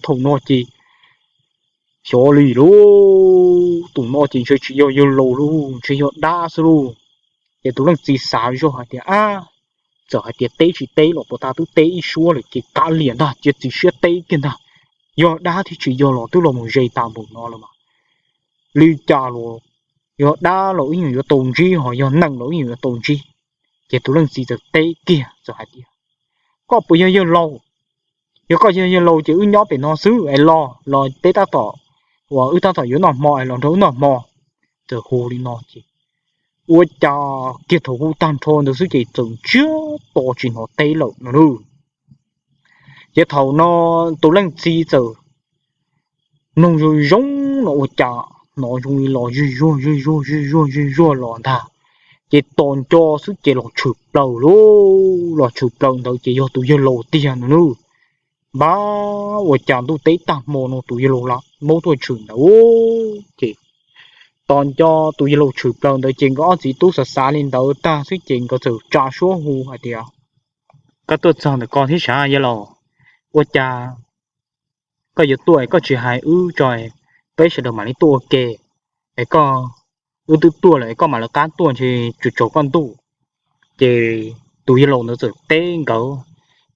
thaum no ces xyov li lauj, tus no ces ntshe tsis yog yawg laus lauj, ntshe yog dab xwb lauj. Ces tus leej txiv xav zoj hais tias, ab, txawm hais tias teb tsis teb los puas tas twb teb ib suab lawm ces kav liam ntag, cia txiv siab teb kiag ntag. Yog dab thiab tsis yog los twb los mus ze tas npaum no lawm mas li cas los yog dab los wb yeej yuav tau ntsib, ho yog neeg los wb yeej yuav tau ntsib. Ces tus leej txiv txawm teb kiag txawm hais tias, koj puas yog yawg laus? Yog koj yog yawg laus ces wb nyob pem no xwb es los los peb tab tom, uas wb tab tom yuav noj hmo es los nrog wb noj hmo. Txawm hu li no ces ua cas kiag thaum hu tag nrho ntawd xwb ces txawm ntsiag to tsis hnov teb lawm no lauj. Ces thaum no tus leej txiv txawm mloog zoo zoo no ua cas hnov zoo li los zuj zuag zuj zuag zuj zuag zuj zuag los ntag. Ces tos nco xwb ces los tshwm plaws lauj, los tshwm plaws ntawd ces yog tus yawg laus tiag no lauj. Npab ua cas ntuj teb tag hmo no tus yawg laus los maub tuaj tshwm ntawd ces tos nco tus yawg laus tshwm plaws ntawd ces nkawd ob txiv tub xav xav li ntawd tag xwb ces nkawd txawm tsa suab hu hais tias, koj tuaj txog ntawm ko thiab sav yawg laus, ua cas koj yuav tuaj es koj tsis hais wb tso, peb sawv daws mam li tuaj ua ke, es koj, wb twb tuaj lawm es koj mam lawv qab tuaj ntshe tsuas tsaus koj ntuj. Ces tus yawg laus ntawd txawm teb nkawd,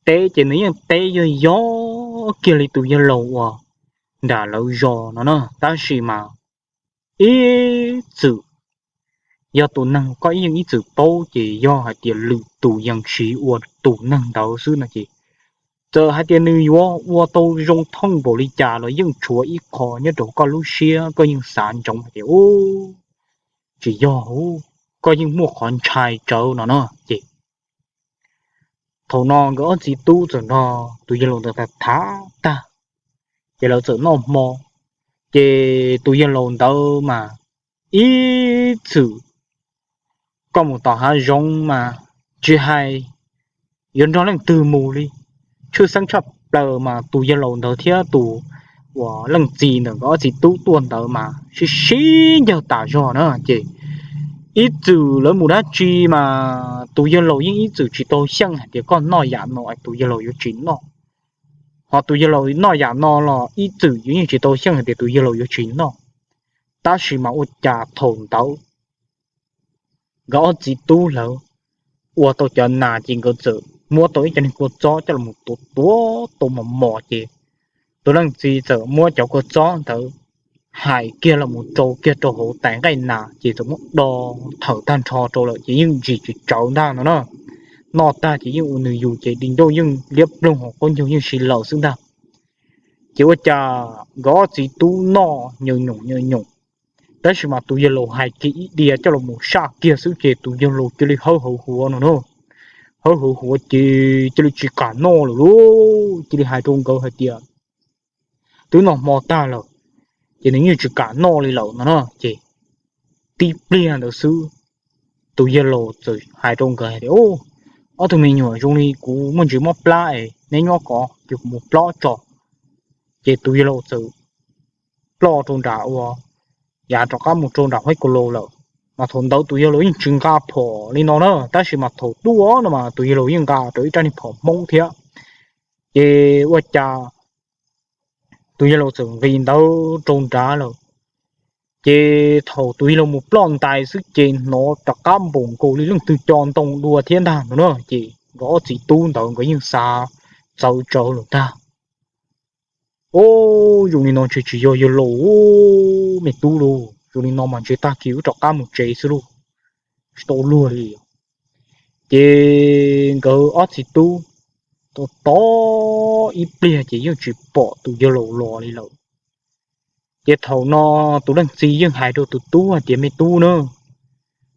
teb ces nws yeej teb yog yog kiag li tus yawg laus uas nram lawv zos no na, tab sis mas ib txwm yog tus neeg koj yeej ib txwm paub ces yog hais tias lwm tus yees siv ua tus neeg ntawd xwb no ces txawm hais tias nws yuav ua tau zoo thooj npaum li cas los yeej tshuav ib qho nyob rau koj lub siab koj yeej xav ntsoov hais tias, u, tsis yog, koj yeej muaj qhov ntshai tsawv no no ces thaum no nkawd ob txiv tub txawm nrog tus yawg laus ntawd tham tham tag, ces lawv txawm noj hmo. Ces tus yawg laus ntawd mas ib txwm koj mus tom hav zoov mas tsis hais yuav nrog leej twg mus li, tshwj xeeb tshaj plaws mas tus yawg laus ntawd thiab tus uas leej txiv ntawm nkawd ob txiv tub tuaj ntawd mas sib sib ncawg tas zog na ces ib txwm lawv mus dab tsi mas tus yawg laus yeej ib txwm tsis tau xyeej hais tias koj noj yam no es tus yawg laus yuav tsis noj, ho tus yawg laus noj yam no los ib txwm yeej tsis tau xyeej hais tias tus yawg laus yuav tsis noj. Tab sis mas ua cas thaum ntawd nkawd ob txiv tub lawv ua tau cov nas ces nkawd txawm muab tau ib co niag kua txob coj los tuav tuav tau mos mos ces tus leej txiv txawm muab cov kua txob ntawd hais kiag los mus rau kiag rau hauv tais nqaij nas ces txawm muab do thawm tag nrho rau lawm ces yeej ntsis tsis tsawv ntag no na. Noj tag ces yeej ua nws yus ces di ncauj yeej liab ploog ho qaub ncaug yeej si lawm xwb ntag. Ces ua cas nkawd ob txiv tub noj nyaws nyoos nyaws nyoos, tab sis mas tus yawg laus hais kiag ib diav coj los mus saj kiag xwb ces tus yawg laus cia li hawb hawv huav no na. Hawb hawv huav ces cia li tsis kam noj lawm lauj, cia li hais rau nkawd hais tias twb noj hmo tag lawm, ces nws yeej tsis kam noj li lawm no na. Ces tib pliag ntawd xwb tus yawg laus txawm hais rau nkawd hais tias, ob tug me nyuam, zoo li kuv muaj ntsis mob plab es neb nyob ko ces kuv mus plob tso. Ces tus yawg laus txawm ploj rau nram ua, yav rov qab mus rau nram haib kaus laus lawm. Mas thaum ntawd tus yawg laus yeej tsis nqa phom li no na, tab sis mas thaum tuaj no mas tus yawg laus yeej nqa rau ib rab niag phom Hmoob thiab. Ces ua cas tus yawg laus txawm nqis ntawd rau nrad lawm. Ces thaum tus yawg laus mus ploj ntais xwb ces hnov rov qab npaum nkaus li leej twg co ntoo dua thiab ntag no na. Ces nkawd ob txiv tub ntawd nkawd yeej xav txawv tsawv lawm ntag. Ub, zoo li no ntshe tsis yog yawg laus, me tub lauj, zoo li no mas ntshe tag kis wb rov qab mus tsev xwb lauj, tsis tau luag li. Ces nkawd ob txiv tub tos tos ib pliag ces yeej tsis pom tus yawg laus los li lawm. Ces thaum no tus leej txiv yeej hais rau tus tub hais tias, me tub na,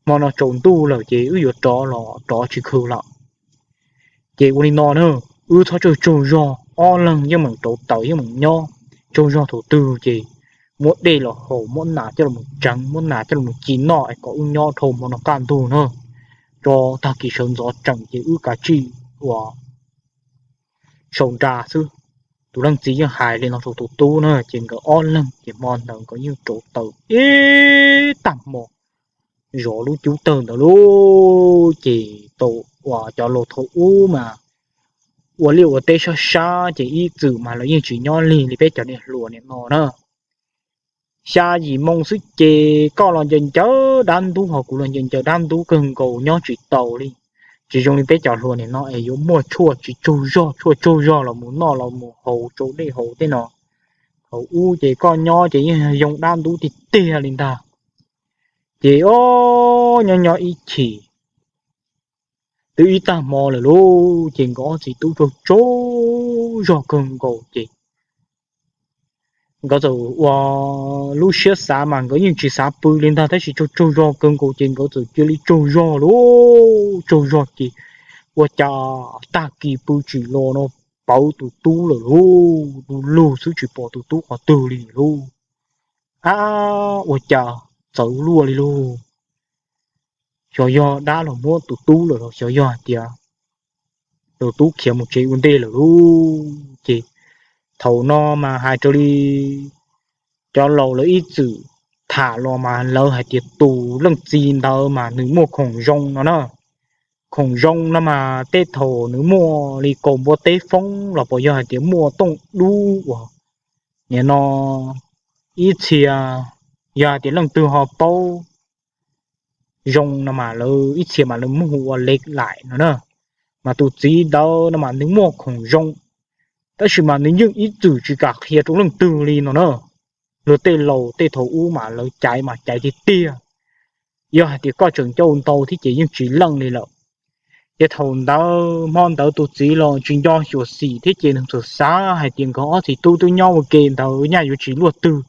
hmo no tsaus ntuj lawm ces wb yuav rov los rov tsis khw lawm. Ces ua li no na, wb txhob tsaug tsaug zog, ob leeg yeej meem rauv taws yeej meem nyob, tsaug zog thaum twg ces muab dej los haus, muab nas coj los tseev, muab nas coj los ci noj es kom wb nyob dhau hmo no kaj ntug na, tso tag kis sawv ntxov tseem ces wb kav tsij ua sau nra xwb. Tus leej txiv yeej hais li no rau tus tub na, ces nkawd ob leeg ces hmo ntawd nkawd yeej rauv taws ib tag hmo zov lub cub tawg ntawd lauj. Ces tau uas cov laus thaum ub mas ua liaj ua teb sab sab ces ib txwm mas lawv yeej tsis nyob lig li peb cov niam hluas nim no na. Xya yim moo xwb ces koj los ncaws ncaws dab ntub ho kuv los ncaws ncaws dab ntub kawg nkaus nyob tsis tau li. Tsis zoo li peb cov hluas nim no es yuav muaj tshuaj tsis tsaug zog, tshuaj tsaug zog los mus noj los mus haus tsau dej haus tej no. Thaum ub ces koj nyob ces yeej yoo dab ntub tiag tiag li ntag. Ces ob nyob nyob ib chim twb ib tag hmo lawm lauj, ces nkawd ob txiv tub tsaug tsaug zog kawg nkaus ces nkawd txawm ua lub siab xav mas nkawd yeej tsis xav pw li ntag, tab sis tsaug tsaug zog kawg nkaus ces nkawd txawm cia li tsaug zog lauj. Tsaug zog ces ua cas tag kis pw tsim los no pawv tus tub lawm lauj, du lug xwb tsis pom tus tub qhov twg li lauj. Ab, ua cas txawv luaj li lauj. Xyov yog dab los muab tus tub lawm los xyov yog hais tias tus tub khiav mus tsev ua ntej lawm lauj. Ces thaum no mas hais raws li cov laus lawv ib txwm tham los mas lawv hais tias tus leej txiv ntawd mas nws muaj khoom zoo no na. Khoom zoo no mas tej thaum nws muaj li kaus npua teb foob los puas yog hais tias muaj tooj dub uas nim no ib txhia yog hais tias leej twg ho paub zoo no mas lawv ib txhia mas lawv muab hu ua lek laim no na. Mas tus txiv ntawd no mas nws muaj khoom zoo, tab sis mas nws yeej ib txwm tsis kam qhia rau leej twg li no na. Luag tej laus tej thaum ub mas lawv caiv mas caiv tiag tiag. Yog hais tias koj tseem coj ntau thiab ces yeej tsis leej li lawm. Ces thaum ntawd hmo ntawd tus txiv los tsis nco xyuam xim thiab ces nws txawm xav hais tias nkawd ob txiv tub twb nyob ua ke ntawd nyaj yuav tsis luaj twg,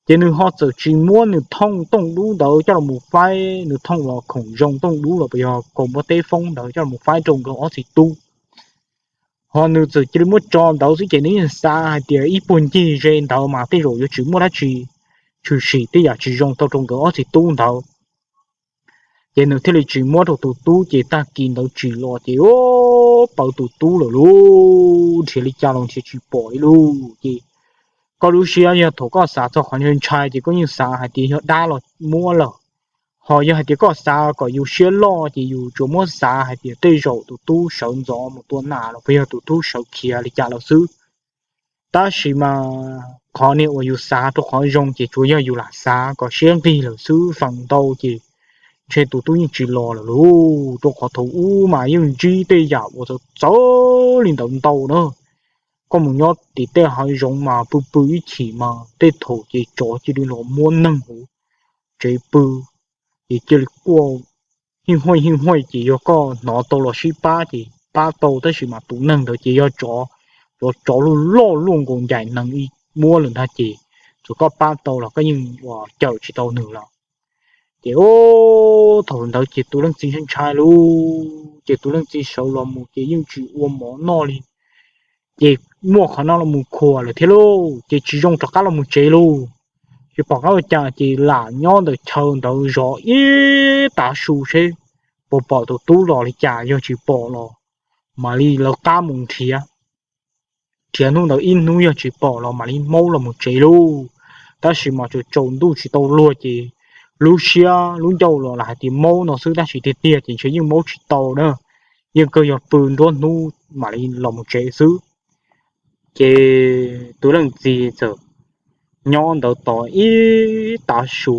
ces nws ho txawm tsis muab nws thooj tooj dub ntawd coj los mus faib, nws thooj los khoom zoo tooj dub los puas yog kaus npua teb foob ntawd coj los mus faib rau nkawd ob txiv tub. Ho nws txawm cia li muab tso ntawd xwb ces nws yeej xav hais tias ib puag ncig ze ntawd mas tej zaum yuav tsis muaj dab tsi tshwm sim tej yam tsis zoo tau rau nkawd ob txiv tub ntawd. Ces nws thiaj li tsis muab rau tus tub ces tag kis ntawd tsim los ces pawv tus tub lawm lauj, nrhiav li cas los nrhiav tsis pom li lauj. Ces koj lub siab yog thaum koj xav txog qhov ntshai ntshai ces koj yeej xav hais tias yog dab los muab lawm. Ho yog hais tias koj xav kom yus siab loj ces yus tsuas muab xav hais tias tej zaum tus tub sawv ntxov mus tua nas los puas yog tus tub sawv khiav li cas lawm xwb. Tab sis mas qhov niag uas yus xav rau qhov zoo ces tsuas yog yus lam xav kom siab nqig lawm xwb, feem ntau ces ntshe tus tub yeej tsis los lawm lauj, rau qhov thaum ub mas yeej ntsib tej yam uas txawv txawv li ntawd ntau na. Koj mus nyob tim tej hav zoov mas pw pw ib chim mas tej thaum ces tsov cia li los muab neeg hauv tsev pw, ces cia li quaj hij huaj hij huaj ces yog koj hnov tau los sib pab ces pab tau, tab sis mas tus neeg ntawd ces yog tsov, tsov loj loj luaj nkaus ncaim nees ib muab lawm ntag ces txawm koj pab tau los koj yeej ua cawm tsis tau nws lawm. Ces thaum ntawd ces tus leej txiv ntshai ntshai lauj, ces tus leej txiv sawv los mus ces yeej tsis ua mov noj li. Ces muaj qhov no los mus khuam lawm thiab lauj, ces tsis zoo rov qab los mus tsev lauj. Tsis pom qab ua cas ces lam nyob ntawm chaw ntawd zov ib tav su seb puas pom tus tub los li cas, yog tsis pom los mam li lawv qab mus nrhiav. Nrhiav hnub ntawd ib hnub yog tsis pom los mam li maub los mus tsev lauj. Tab sis mas tsaus ntuj tsis tau luag ces lub siab lub ncauj los lam hais tias maub no xwb, tab sis tiag tiag ces ntshe yeej maub tsis tau na, yeej kawg yog pw nruab hnub mam li los mus tsev xwb. Ces tus leej txiv txawm nyob ntawd tos ib tav su,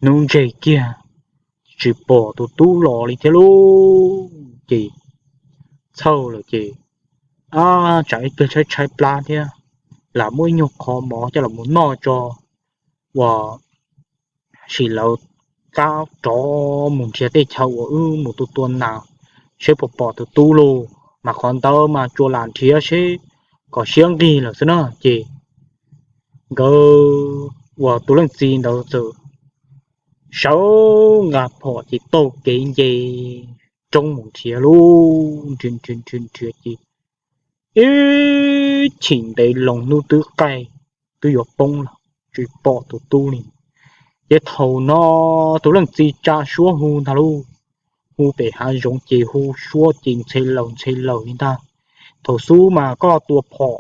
hnub ntseg kiag tsis pom tus tub los li thiab lauj. Ces txhawj lawm ces, ab, tsam ib pliag tshaib tshaib plab thiab, lam muab ib nyuag qho mov coj los mus noj tso, ua sim lawv qab rov mus nrhiav tej chaw uas wb mus tua tua nas seb puas pom tus tub lauj. Mas qhov ntawd mas tsuas lam nrhiav seb kom siab nqig lawm xwb na. Ces nkawd uas tus leej txiv ntawd txawm sawv nqa phom ces taug kev nce roob mus nrhiav lauj, nrhiav nrhiav nrhiav nrhiav ces ib chim ntev loo hnub twb qaij twb yuav poob los tsis pom tus tub li. Ces thaum no tus leej txiv tsa suab hu ntag lauj, hu pem hav zoov ces hu suab ces ntxhe laws ntxhe laws li ntag. Thaum xub mas koj tua phom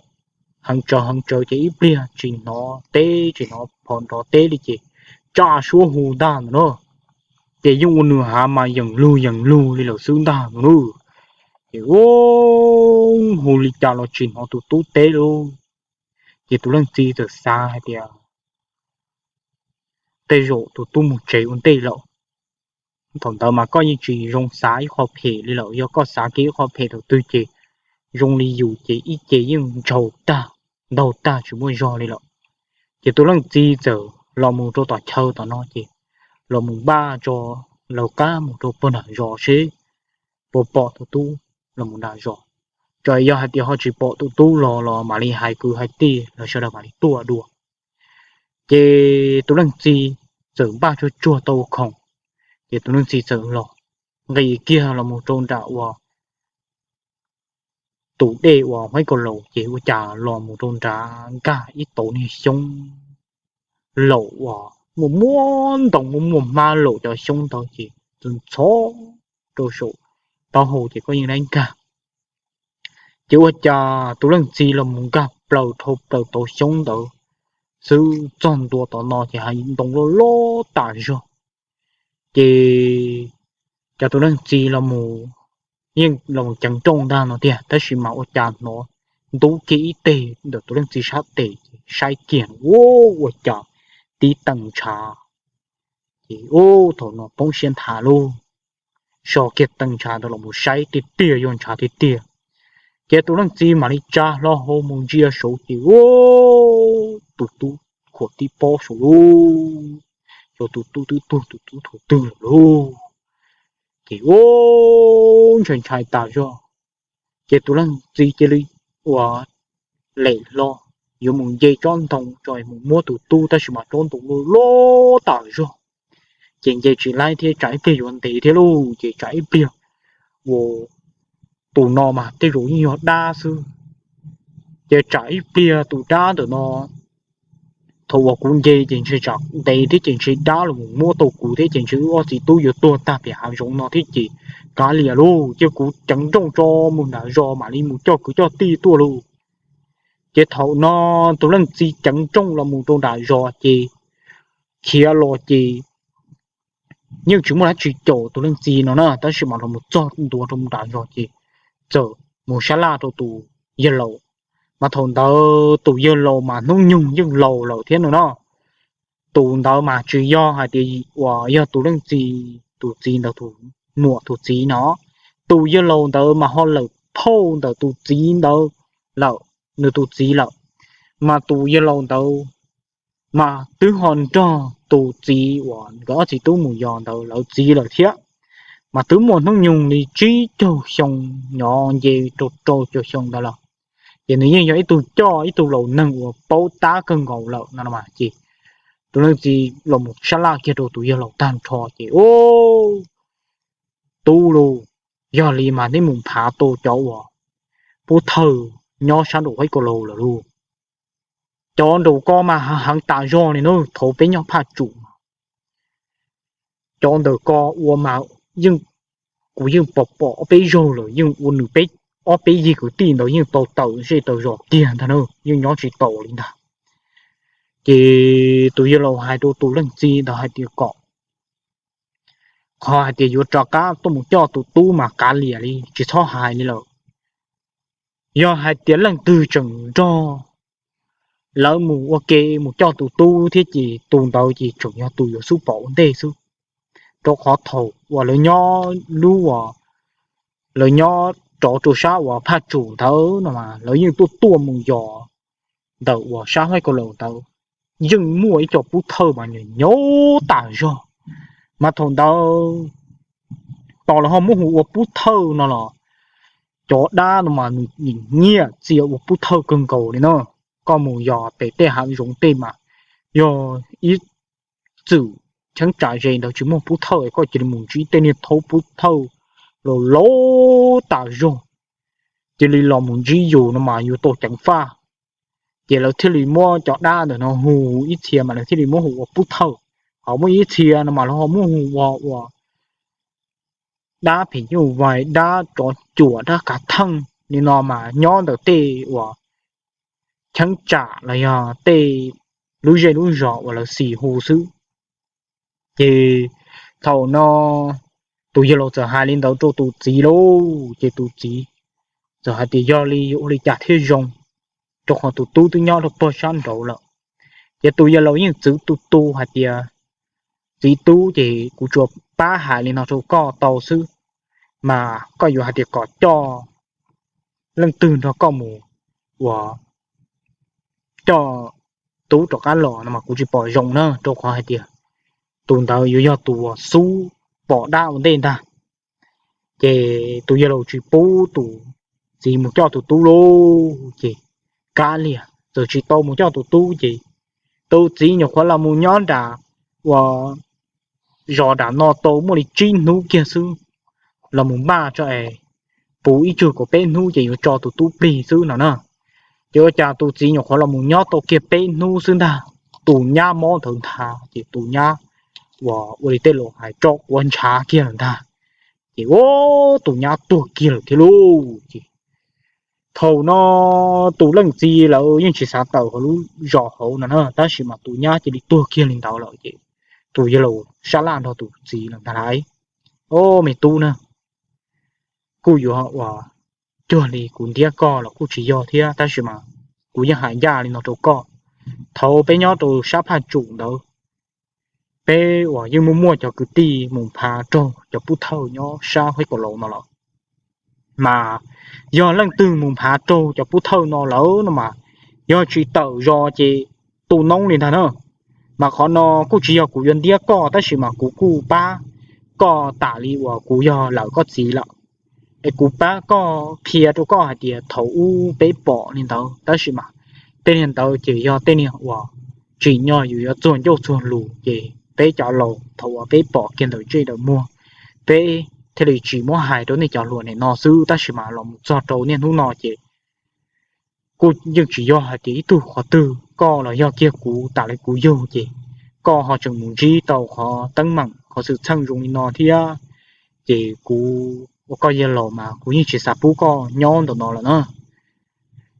heev tsawv heev tsawv ces ib pliag tsis hnov teb tsis hnov phom nrov teb li ces tsa suab hu ntag ntag na. Ces yeej ua nws hav mas yeem lug yeem lug li lawm xwb ntag ntag na. Ces u hu li cas los tsis hnov tus tub teb lauj. Ces tus leej txiv txawm xav hais tias tej zaum tus tub mus tsev ua ntej lawm. Thaum ntawd mas koj yeej tsis zoo xav ib qho phem li lawm, yog koj xav kiag ib qho phem thaum twg ces zoo li yus ces ib ce yeej ntshaus tag ntaug tag tsis muaj zog li lawm. Ces tus leej txiv txawm los mus rau tom chaw tom no ces los mus npaj tso lawv qab mus rau puag nram zos seb puas pom tus tub los mus nram zos. Tso yog hais tias ho tsis pom tus tub los los mam li hais kwv hais tij los sawv daws mam li tuaj dua. Ces tus leej txiv txawm npaj tsuag tsuag tau ua khoom, ces tus leej txiv txawm los nqis kiag los mus rau nram uas tus dej uas Huaib Kaus Laus ces ua cas los mus rau nrad nkag ib tauv niag xyoob laus uas muaj muaj ntoo muaj muaj hmab laus, cov xyoob ntawd ces ntxhov ntxhov rau saum taub hau ces koj yeej dab nkag. Ces ua cas tus leej txiv los mus nkag plaws dhau plaws tauv xyoob ntawd xwb txog ntua tom no ces hav ntoo loj loj tas zog. Ces cas tus leej txiv los mus, yeej los mus ceev nrooj ntag no tiag, tab sis mas ua cas hnov ntub kiag ib teg ntawm tus leej txiv sab tes ces saib kiag ua cas tib tees ntshav. Ces ub thaum no poob siab nthav lauj, so kiag tees ntshav ntawd los mus saib tiag tiag yog ntshav tiag tiag. Ces tus leej txiv mam li tsa hlo hau mus ntsia saud ces ub tus tub khuam tib pob saud lauj, xyov tus tub twb tuag tus tub thaum twg lawm lauj. Ces ub ntshai ntshai tas zog. Ces tus leej txiv cia li ua lem hlo yuav mus nce tsob ntoo tso mus muab tus tub, tab sis mas tsob ntoo loj loj tas zog. Ces nce tsis laib thiab tsam ib pliag yuav ntev thiab lauj, ces tsam ib pliag ua tus no mas tej zaum yeej yog dab xwb. Ces tsam ib pliag tus dab ntawm no, thaum uas kuv nce ces ntshe tsam ntev thiab ces ntshe dab los mus muab tau kuv thiab ces ntshe wb ob txiv tub yuav tuag tag pem hav zoov no thiab ces kav liam lauj, cia kuv ceev nrooj tso mus nram zos mam li mus coj kwv coj tij tuaj lauj. Ces thaum no tus leej txiv ceev nrooj los mus rau nram zos ces khiav los ces yeej tsis muaj dab tsi caum tus leej txiv no na, tab sis mas los mus txog ntua rau nram zos ces txawm mus sab laj rau tus yawg laus. Mas thaum ntawd tus yawg laus mas hnub nyoog yeej laus lawm thiab no na. Tus ntawd mas tsis yog hais tias uas yog tus leej txiv, tus txiv ntawd tus muam tus txiv no, tus yawg laus ntawd mas ho lawm phauj ntawm tus txiv ntawd lawm, nws tus txiv lawm. Mas tus yawg laus ntawd mas twb ho nrog tus txiv uas nkawd ob txiv tub mus yos ntawd lawv txiv lawm thiab. Mas twb muaj hnub nyoog li tsib caug xyoo, nyob nce rau rau caug xyoo ntawd lawm. Ces nws yeej yog ib tug coj ib tug laus neeg uas paub tab kawg nkaus lawm no mas ces tus leej txiv los mus sab laj kiag rau tus yawg laus tag nrho ces ub, tub lauj, yog li mas neb mus nphav tau cov uas pub thawj nyob sab nraum Huaib Kaus Laus lawm lauj. Cov nraum ko mas heev tas zog li na, thaum peb nyob Phaj Tsum, cov ntawm ko ua mas yeej, kuv yeej pom pom ob peb zaug lawm, yeej ua nws peb, ob peb yig kwv tij ntawd yeej tau tawm zej tawm zos kiag ntag na, yeej nyob tsis tau li ntag. Ces tus yawg laus hais rau tus leej txiv ntawd hais tias kom, qhov hais tias yuav rov qab tuaj mus coj tus tub mas kav liam li tsis txhob hais li lawm. Yog hais tias leej twg tseem nrog lawv mus ua ke mus coj tus tub thiab ces tus ntawd ces tseem yog tus yuav xub pom ua ntej xwb. Rau qhov thaum uas lawv nyob lub uas lawv nyob rov rau sab uas Phaj Tsum ntawd no mas lawv yeej tuaj tuaj mus yos ntawm uas sab Huaib Kaus Laus ntawd, yeej muaj ib co pub thawj mas nyob nyob tas zog. Mas thaum ntawd tos lawv ho muab hu ua pub thawj no los cov dab no mas nws nyiam txia ua pub thawj kawg nkaus li na. koj mus yos pem tej hav zoov tej mas yog ib txwm cheeb tsam ze ntawd tsis muaj pub thawj, koj cia li mus ntsib tej niag thaub pub thawj los laus tas zog, cia li los mus ntsib yus no mas yus tau ceev faj. Ces lawv thiaj li muab cov dab ntawm no hu ib txhia mas lawv thiaj li muab hu ua pub thawj. Ho muaj ib txhia no mas lawv ho muab hu ua, ua dab phim nyuj vais, dab tsov cuam, dab kav theej li no mas nyob ntawm tej uas cheeb tsam los yog tej lub zej lub zos uas lawv xis hu xwb. Ces thaum no tus yawg laus txawm hais li ntawd rau tus txiv lauj, ces tus txiv txawm hais tias yog li yuav ua li cas thiaj zoo, rau qhov tus tub twb nyob rau pog sab nraud lawm. Ces tus yawg laus yeej txwv tus tub hais tias, txiv tub, ces kuv tsuas pab hais li no rau koj tau xwb, mas koj yuav hais tias kom coj leej twg nrog koj mus uas coj tub rov qab los no mas kuv tsis pom zoo na, rau qhov hais tias tus ntawd yuav yog tus uas xub pom dab ua ntej ntag. Ces tus yawg laus tsis pub tus txiv mus coj tus tub lauj, ces kav liam txawm tsis tau mus coj tus tub ces tus txiv nyuam qhuav los mus nyob nram uas zos nram no tau muaj li tsib hnub kiag xwb, los mus npaj tso es puv ib tsug kaum peb hnub ces yuav tso tus tub plig xwb no na. Ces ua cas tus txiv nyuam qhuav los mus nyob tau kiag peb hnub xwb ntag, tus nyab mob ntawd ntag, ces tus nyab uas ua li tej laus hais tso quav ntshav kiag lawm ntag. Ces ua tus nyab tuag kiag lawm thiab lauj. Ces thaum no tus leej txiv lawv yeej tsis xav tawm hauv lub zos hauv no na, tab sis mas tus nyab cia li tuag kiag li ntawd lawm ces tus yawg laus sab laj nrog tus txiv lawm ntag lauj, o, me tub na, kuj yuav ua cuag li kuv ntiab koj los kuj tsis yog thiab, tab sis mas kuv yeej hais ncaj li no rau koj. Thaum peb nyob rau sab Phaj Tsum ntawd, peb uas yeej muaj muaj cov kwv tij mus phav raug cov pub thawj nyob sab Huab Kaum Laus no lawm. Mas yog leej twg mus phav raug cov pub thawj no lawm no mas yog tsis tawm zos ces tu noob li ntag na. Mas qhov no kuj tsis yog kuv yuav ntiab koj, tab sis mas kuv kuj pab koj tam li uas kuv yog lawm koj txiv lawm. Es kuv pab koj qhia rau koj hais tias thaum ub peb pom li ntawd, tab sis mas tej niag ntawd ces yog tej niag uas tsim nyog yus yuav txuag ncauj txuag lus, ces peb cov laus thaum uas peb pom kiag ntawm ntsej ntawm muag, peb thiaj li tsis muab hais rau nej cov hluas nim no xwb, tab sis mas los mus txog rau niaj hnub no ces kuj yeej tsis yog hais tias ib tug qhov twg, koj los yog kiag kuv tam li kuv yug, ces koj ho tseem mus ntsib tau qhov teeb meem qhov xwm txheej zoo li no thiab. Ces kuv ua koj yawg laus mas kuv yeej tsis xav pub koj nyob ntawm no lawm na.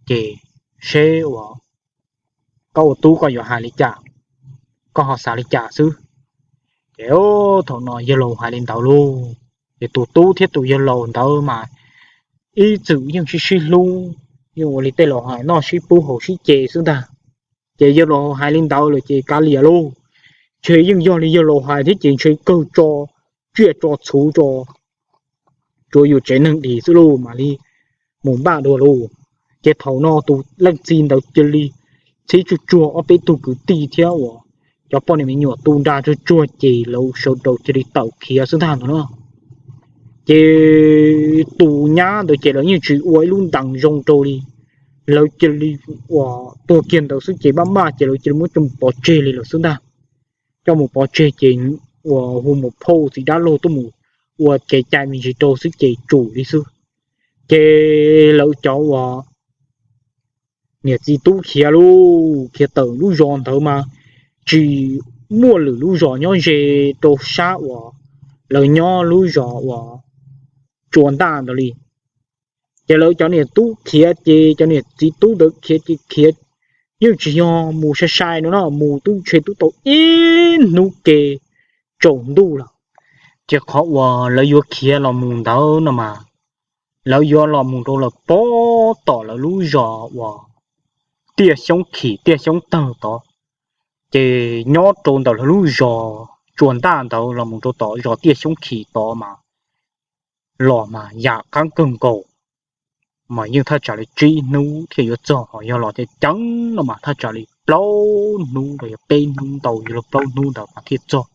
Ces seb uas koj ua tub koj yuav hais li cas, koj ho xav li cas xwb. Ces thaum no yawg laus hais li ntawd lauj, ces tus tub thiab tus yawg laus ntawd mas ib txwm yeej sib sib hlub, yeej ua li tej laus hais noj sib pub haus sib ce xwb ntag. Ces yawg laus hais li ntawd lawm ces kav liam lauj, ntshe yeej yog li yawg laus hais thiab ces ntshe kawg tso tsiaj tso txhu tso, tsuav yus tsev neeg dim xwb lauj, mam li mus npaj dua lauj. Ces thaum no tus leej txiv ntawd cia li txhib tsuag tsuag ob peb tug kwv tij thiab uas cov poj niam me nyuam tu nra tsuag tsuag ces lawv sawv daws cia li tawm khiav xwb ntag no na. Ces tus nyab ntawd ces lawv yeej tsis ua ib lub ntees zoo rau li, lawv cia li uas tuag kiag ntawd xwb ces maj maj ces lawv cia li muab coj mus pov tseg li lawm xwb ntag. Coj mus pov tseg ces uas hu mus phauj txiv dab laug tuaj mus ua kev cai me ntsis rau xwb ces tsum li xwb. Ces lawv cov uas niam txiv tub khiav lauj, khiav tawm lub zos ntawd mas tsis muaj lwm lub zos nyob ze rau sab uas lawv nyob lub zos uas Tsua Ntaj ntawd li. Ces lawv cov niam tub khiav ces cov niam txiv tub ntawd khiav ces khiav yeej tsis yog mus sai sai no na, mus twb ntshe twb tau ib hnub ke tsaus ntuj lawm. Ces qhov uas lawv yuav khiav los mus ntawd no mas lawv yuav los mus rau lawm pob tom lawv lub zos uas Tiaj Xyoob Khim Tiaj Xyoob Tawg tod. Ces nyob rau ntawm lawv lub zos Tsua Ntaj ntawd los mus rau tom zos Tiaj Xyoob Khim tod mas los mas yam qab kawg nkaus, mas yeej thaj tsam li tsib hnub thiaj yuav txog, ho yog los ceev ceev no mas thaj tsam li plaub hnub los yog peb hnub ntau, yuav luag plaub hnub ntawd mas thiaj txog.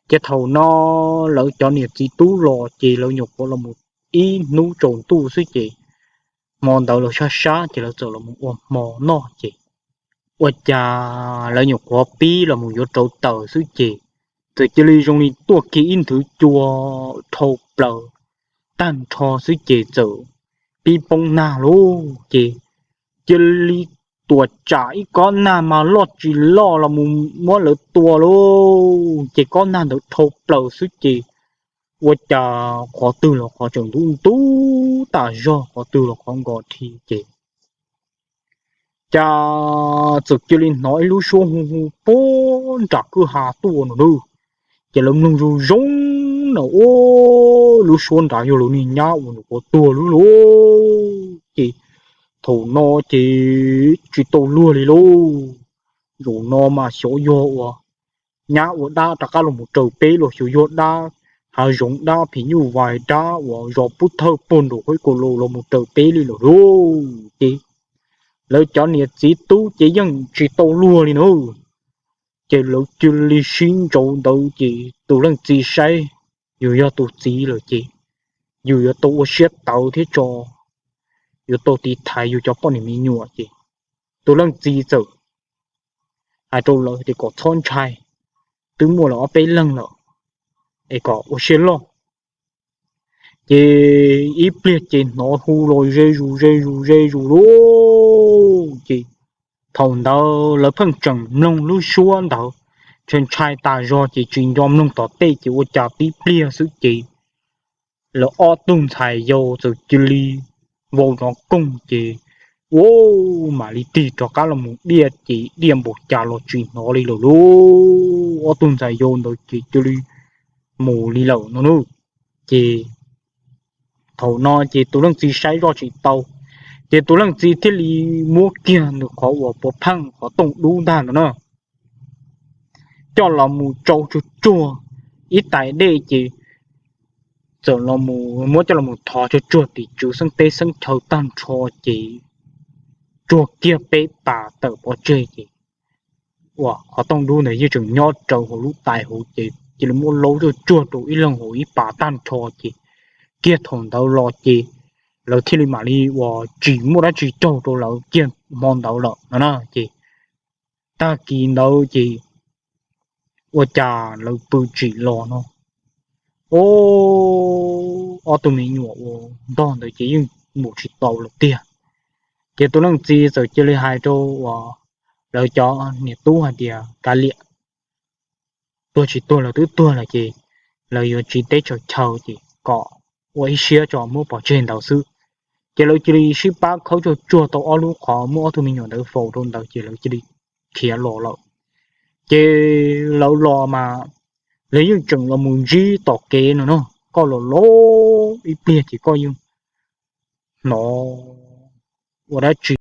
Ces thaum no lawv cov niam txiv tub los ces lawv nyuam qhuav los mus ib hnub tsaus ntuj xwb ces hmo ntawd los sab sab ces lawv txawm los ua hmo noj ces ua cas lawv nyuam qhuav pib los mus yuav rau taws xwb ces txawm cia li zoo li tuaj kiag ib nthwv cua dhau plaws tag nrho xwb ces txawm pib poob nag lauj ces cia li tuam tsam ib kob nag mas loj tsis loj los mus muab lawv tua lauj ces kob nag ntawd dhau plaws xwb ces ua cas qhov twg los qhov tseem ntub ntub tas zog, qhov twg los qhov nkos dhi ces cas txawm cia li hnov ib lub suab hu hu puag nram kwj ha tuaj no na. Ces lawv mloog zoo zoo na, ua lub suab nrad yog lawv niag nyab uas nyuam qhuav tuag lub lauj. Ces thaum no ces tsis tau luag li lauj. Zaum no mas xyov yog uas nyab ua dab rov qab los mus raws peb los xyov yog dab hav zoov, dab phim nyuj vais, dab uas zos pub thawj puag nraum hauv ib kaus laus los mus raws peb li lawm lauj. Ces lawv cov niam txiv tub ces yeej tsis tau luag li na. Ces lawv cia li sib ntsauv ntawd ces tus leej txiv saib yus yog tus txiv lawm ces yus yuav tau ua siab tawv thiab tso, yuav tau tiv thaiv yus cov poj niam me nyuam ces tus leej txiv txawm hais rau lawv tias kom txhob ntshai, twb muaj lawv ob peb leeg lawm es kom ua siab loj. Ces ib pliag ces hnov hu los ze zus ze zus ze zus lauj. Ces thaum ntawd lawv pheej tseem mloog lub suab ntawd ntshai ntshai tas zog ces tsis nco mloog tom tej ces ua cas tib pliag xwb ces lawv ob tug ntxhais yau txawm cia li vau nrov koog ces ua mam li tig rov qab los mus diaj ces diaj npaum cas los tsis hnov li lawm lauj. Ob tug ntxhais yau ntawd ces cia li mus li lawm no na. Ces thaum no ces tus leej txiv saib zoj tsis tau, ces tus leej txiv thiaj li muab kiag nws qhov uas puav pheej qhov tooj dub ntag ntawd na coj los mus tsau tsuag tsuag ib tais dej ces txawm los muab coj los thov tsuag tsuag tim tswv xeeb teb xeeb chaw tag nrho ces tsuag kiag peb pas tawm pov tseg ces uas qhov tooj dub ntawd yeej tseem nyob rau hauv lub tais hauv ces cia li muab laub tsuag tsuag rau ib leeg hauv ib pas tag nrho ces kiag thaum ntawd los ces lawv thiaj li mam li uas tsis muaj dab tsi raug rau lawv kiag hmo ntawd lawm no na. Ces tag kis ntawd ces ua cas lawv pw tsim los no, o, ob tug me nyuam uas ntog ntawd ces yeej mus tsis tau lawm tiag. Ces tus leej txiv txawm cia li hais rau uas lawv cov niam tub hais tias kav liam, tuag tsis tuag los twb tuag lawm ces lawv yuav tsiv teb tsaws chaw ces kom ua ib siab tso muab pov tseg ntawd xwb. Ces lawv cia li sib pab khawb tsuag tsuag tau ob lub qhov muab ob tug me nyuam ntawd faus rau ntawd ces lawv cia li khiav los lawm. Ces lawv los mas lawv yeej tseem los mus ntsib tom kev no no, koj los los ib pliag ces koj yeej hnov ua dab tsi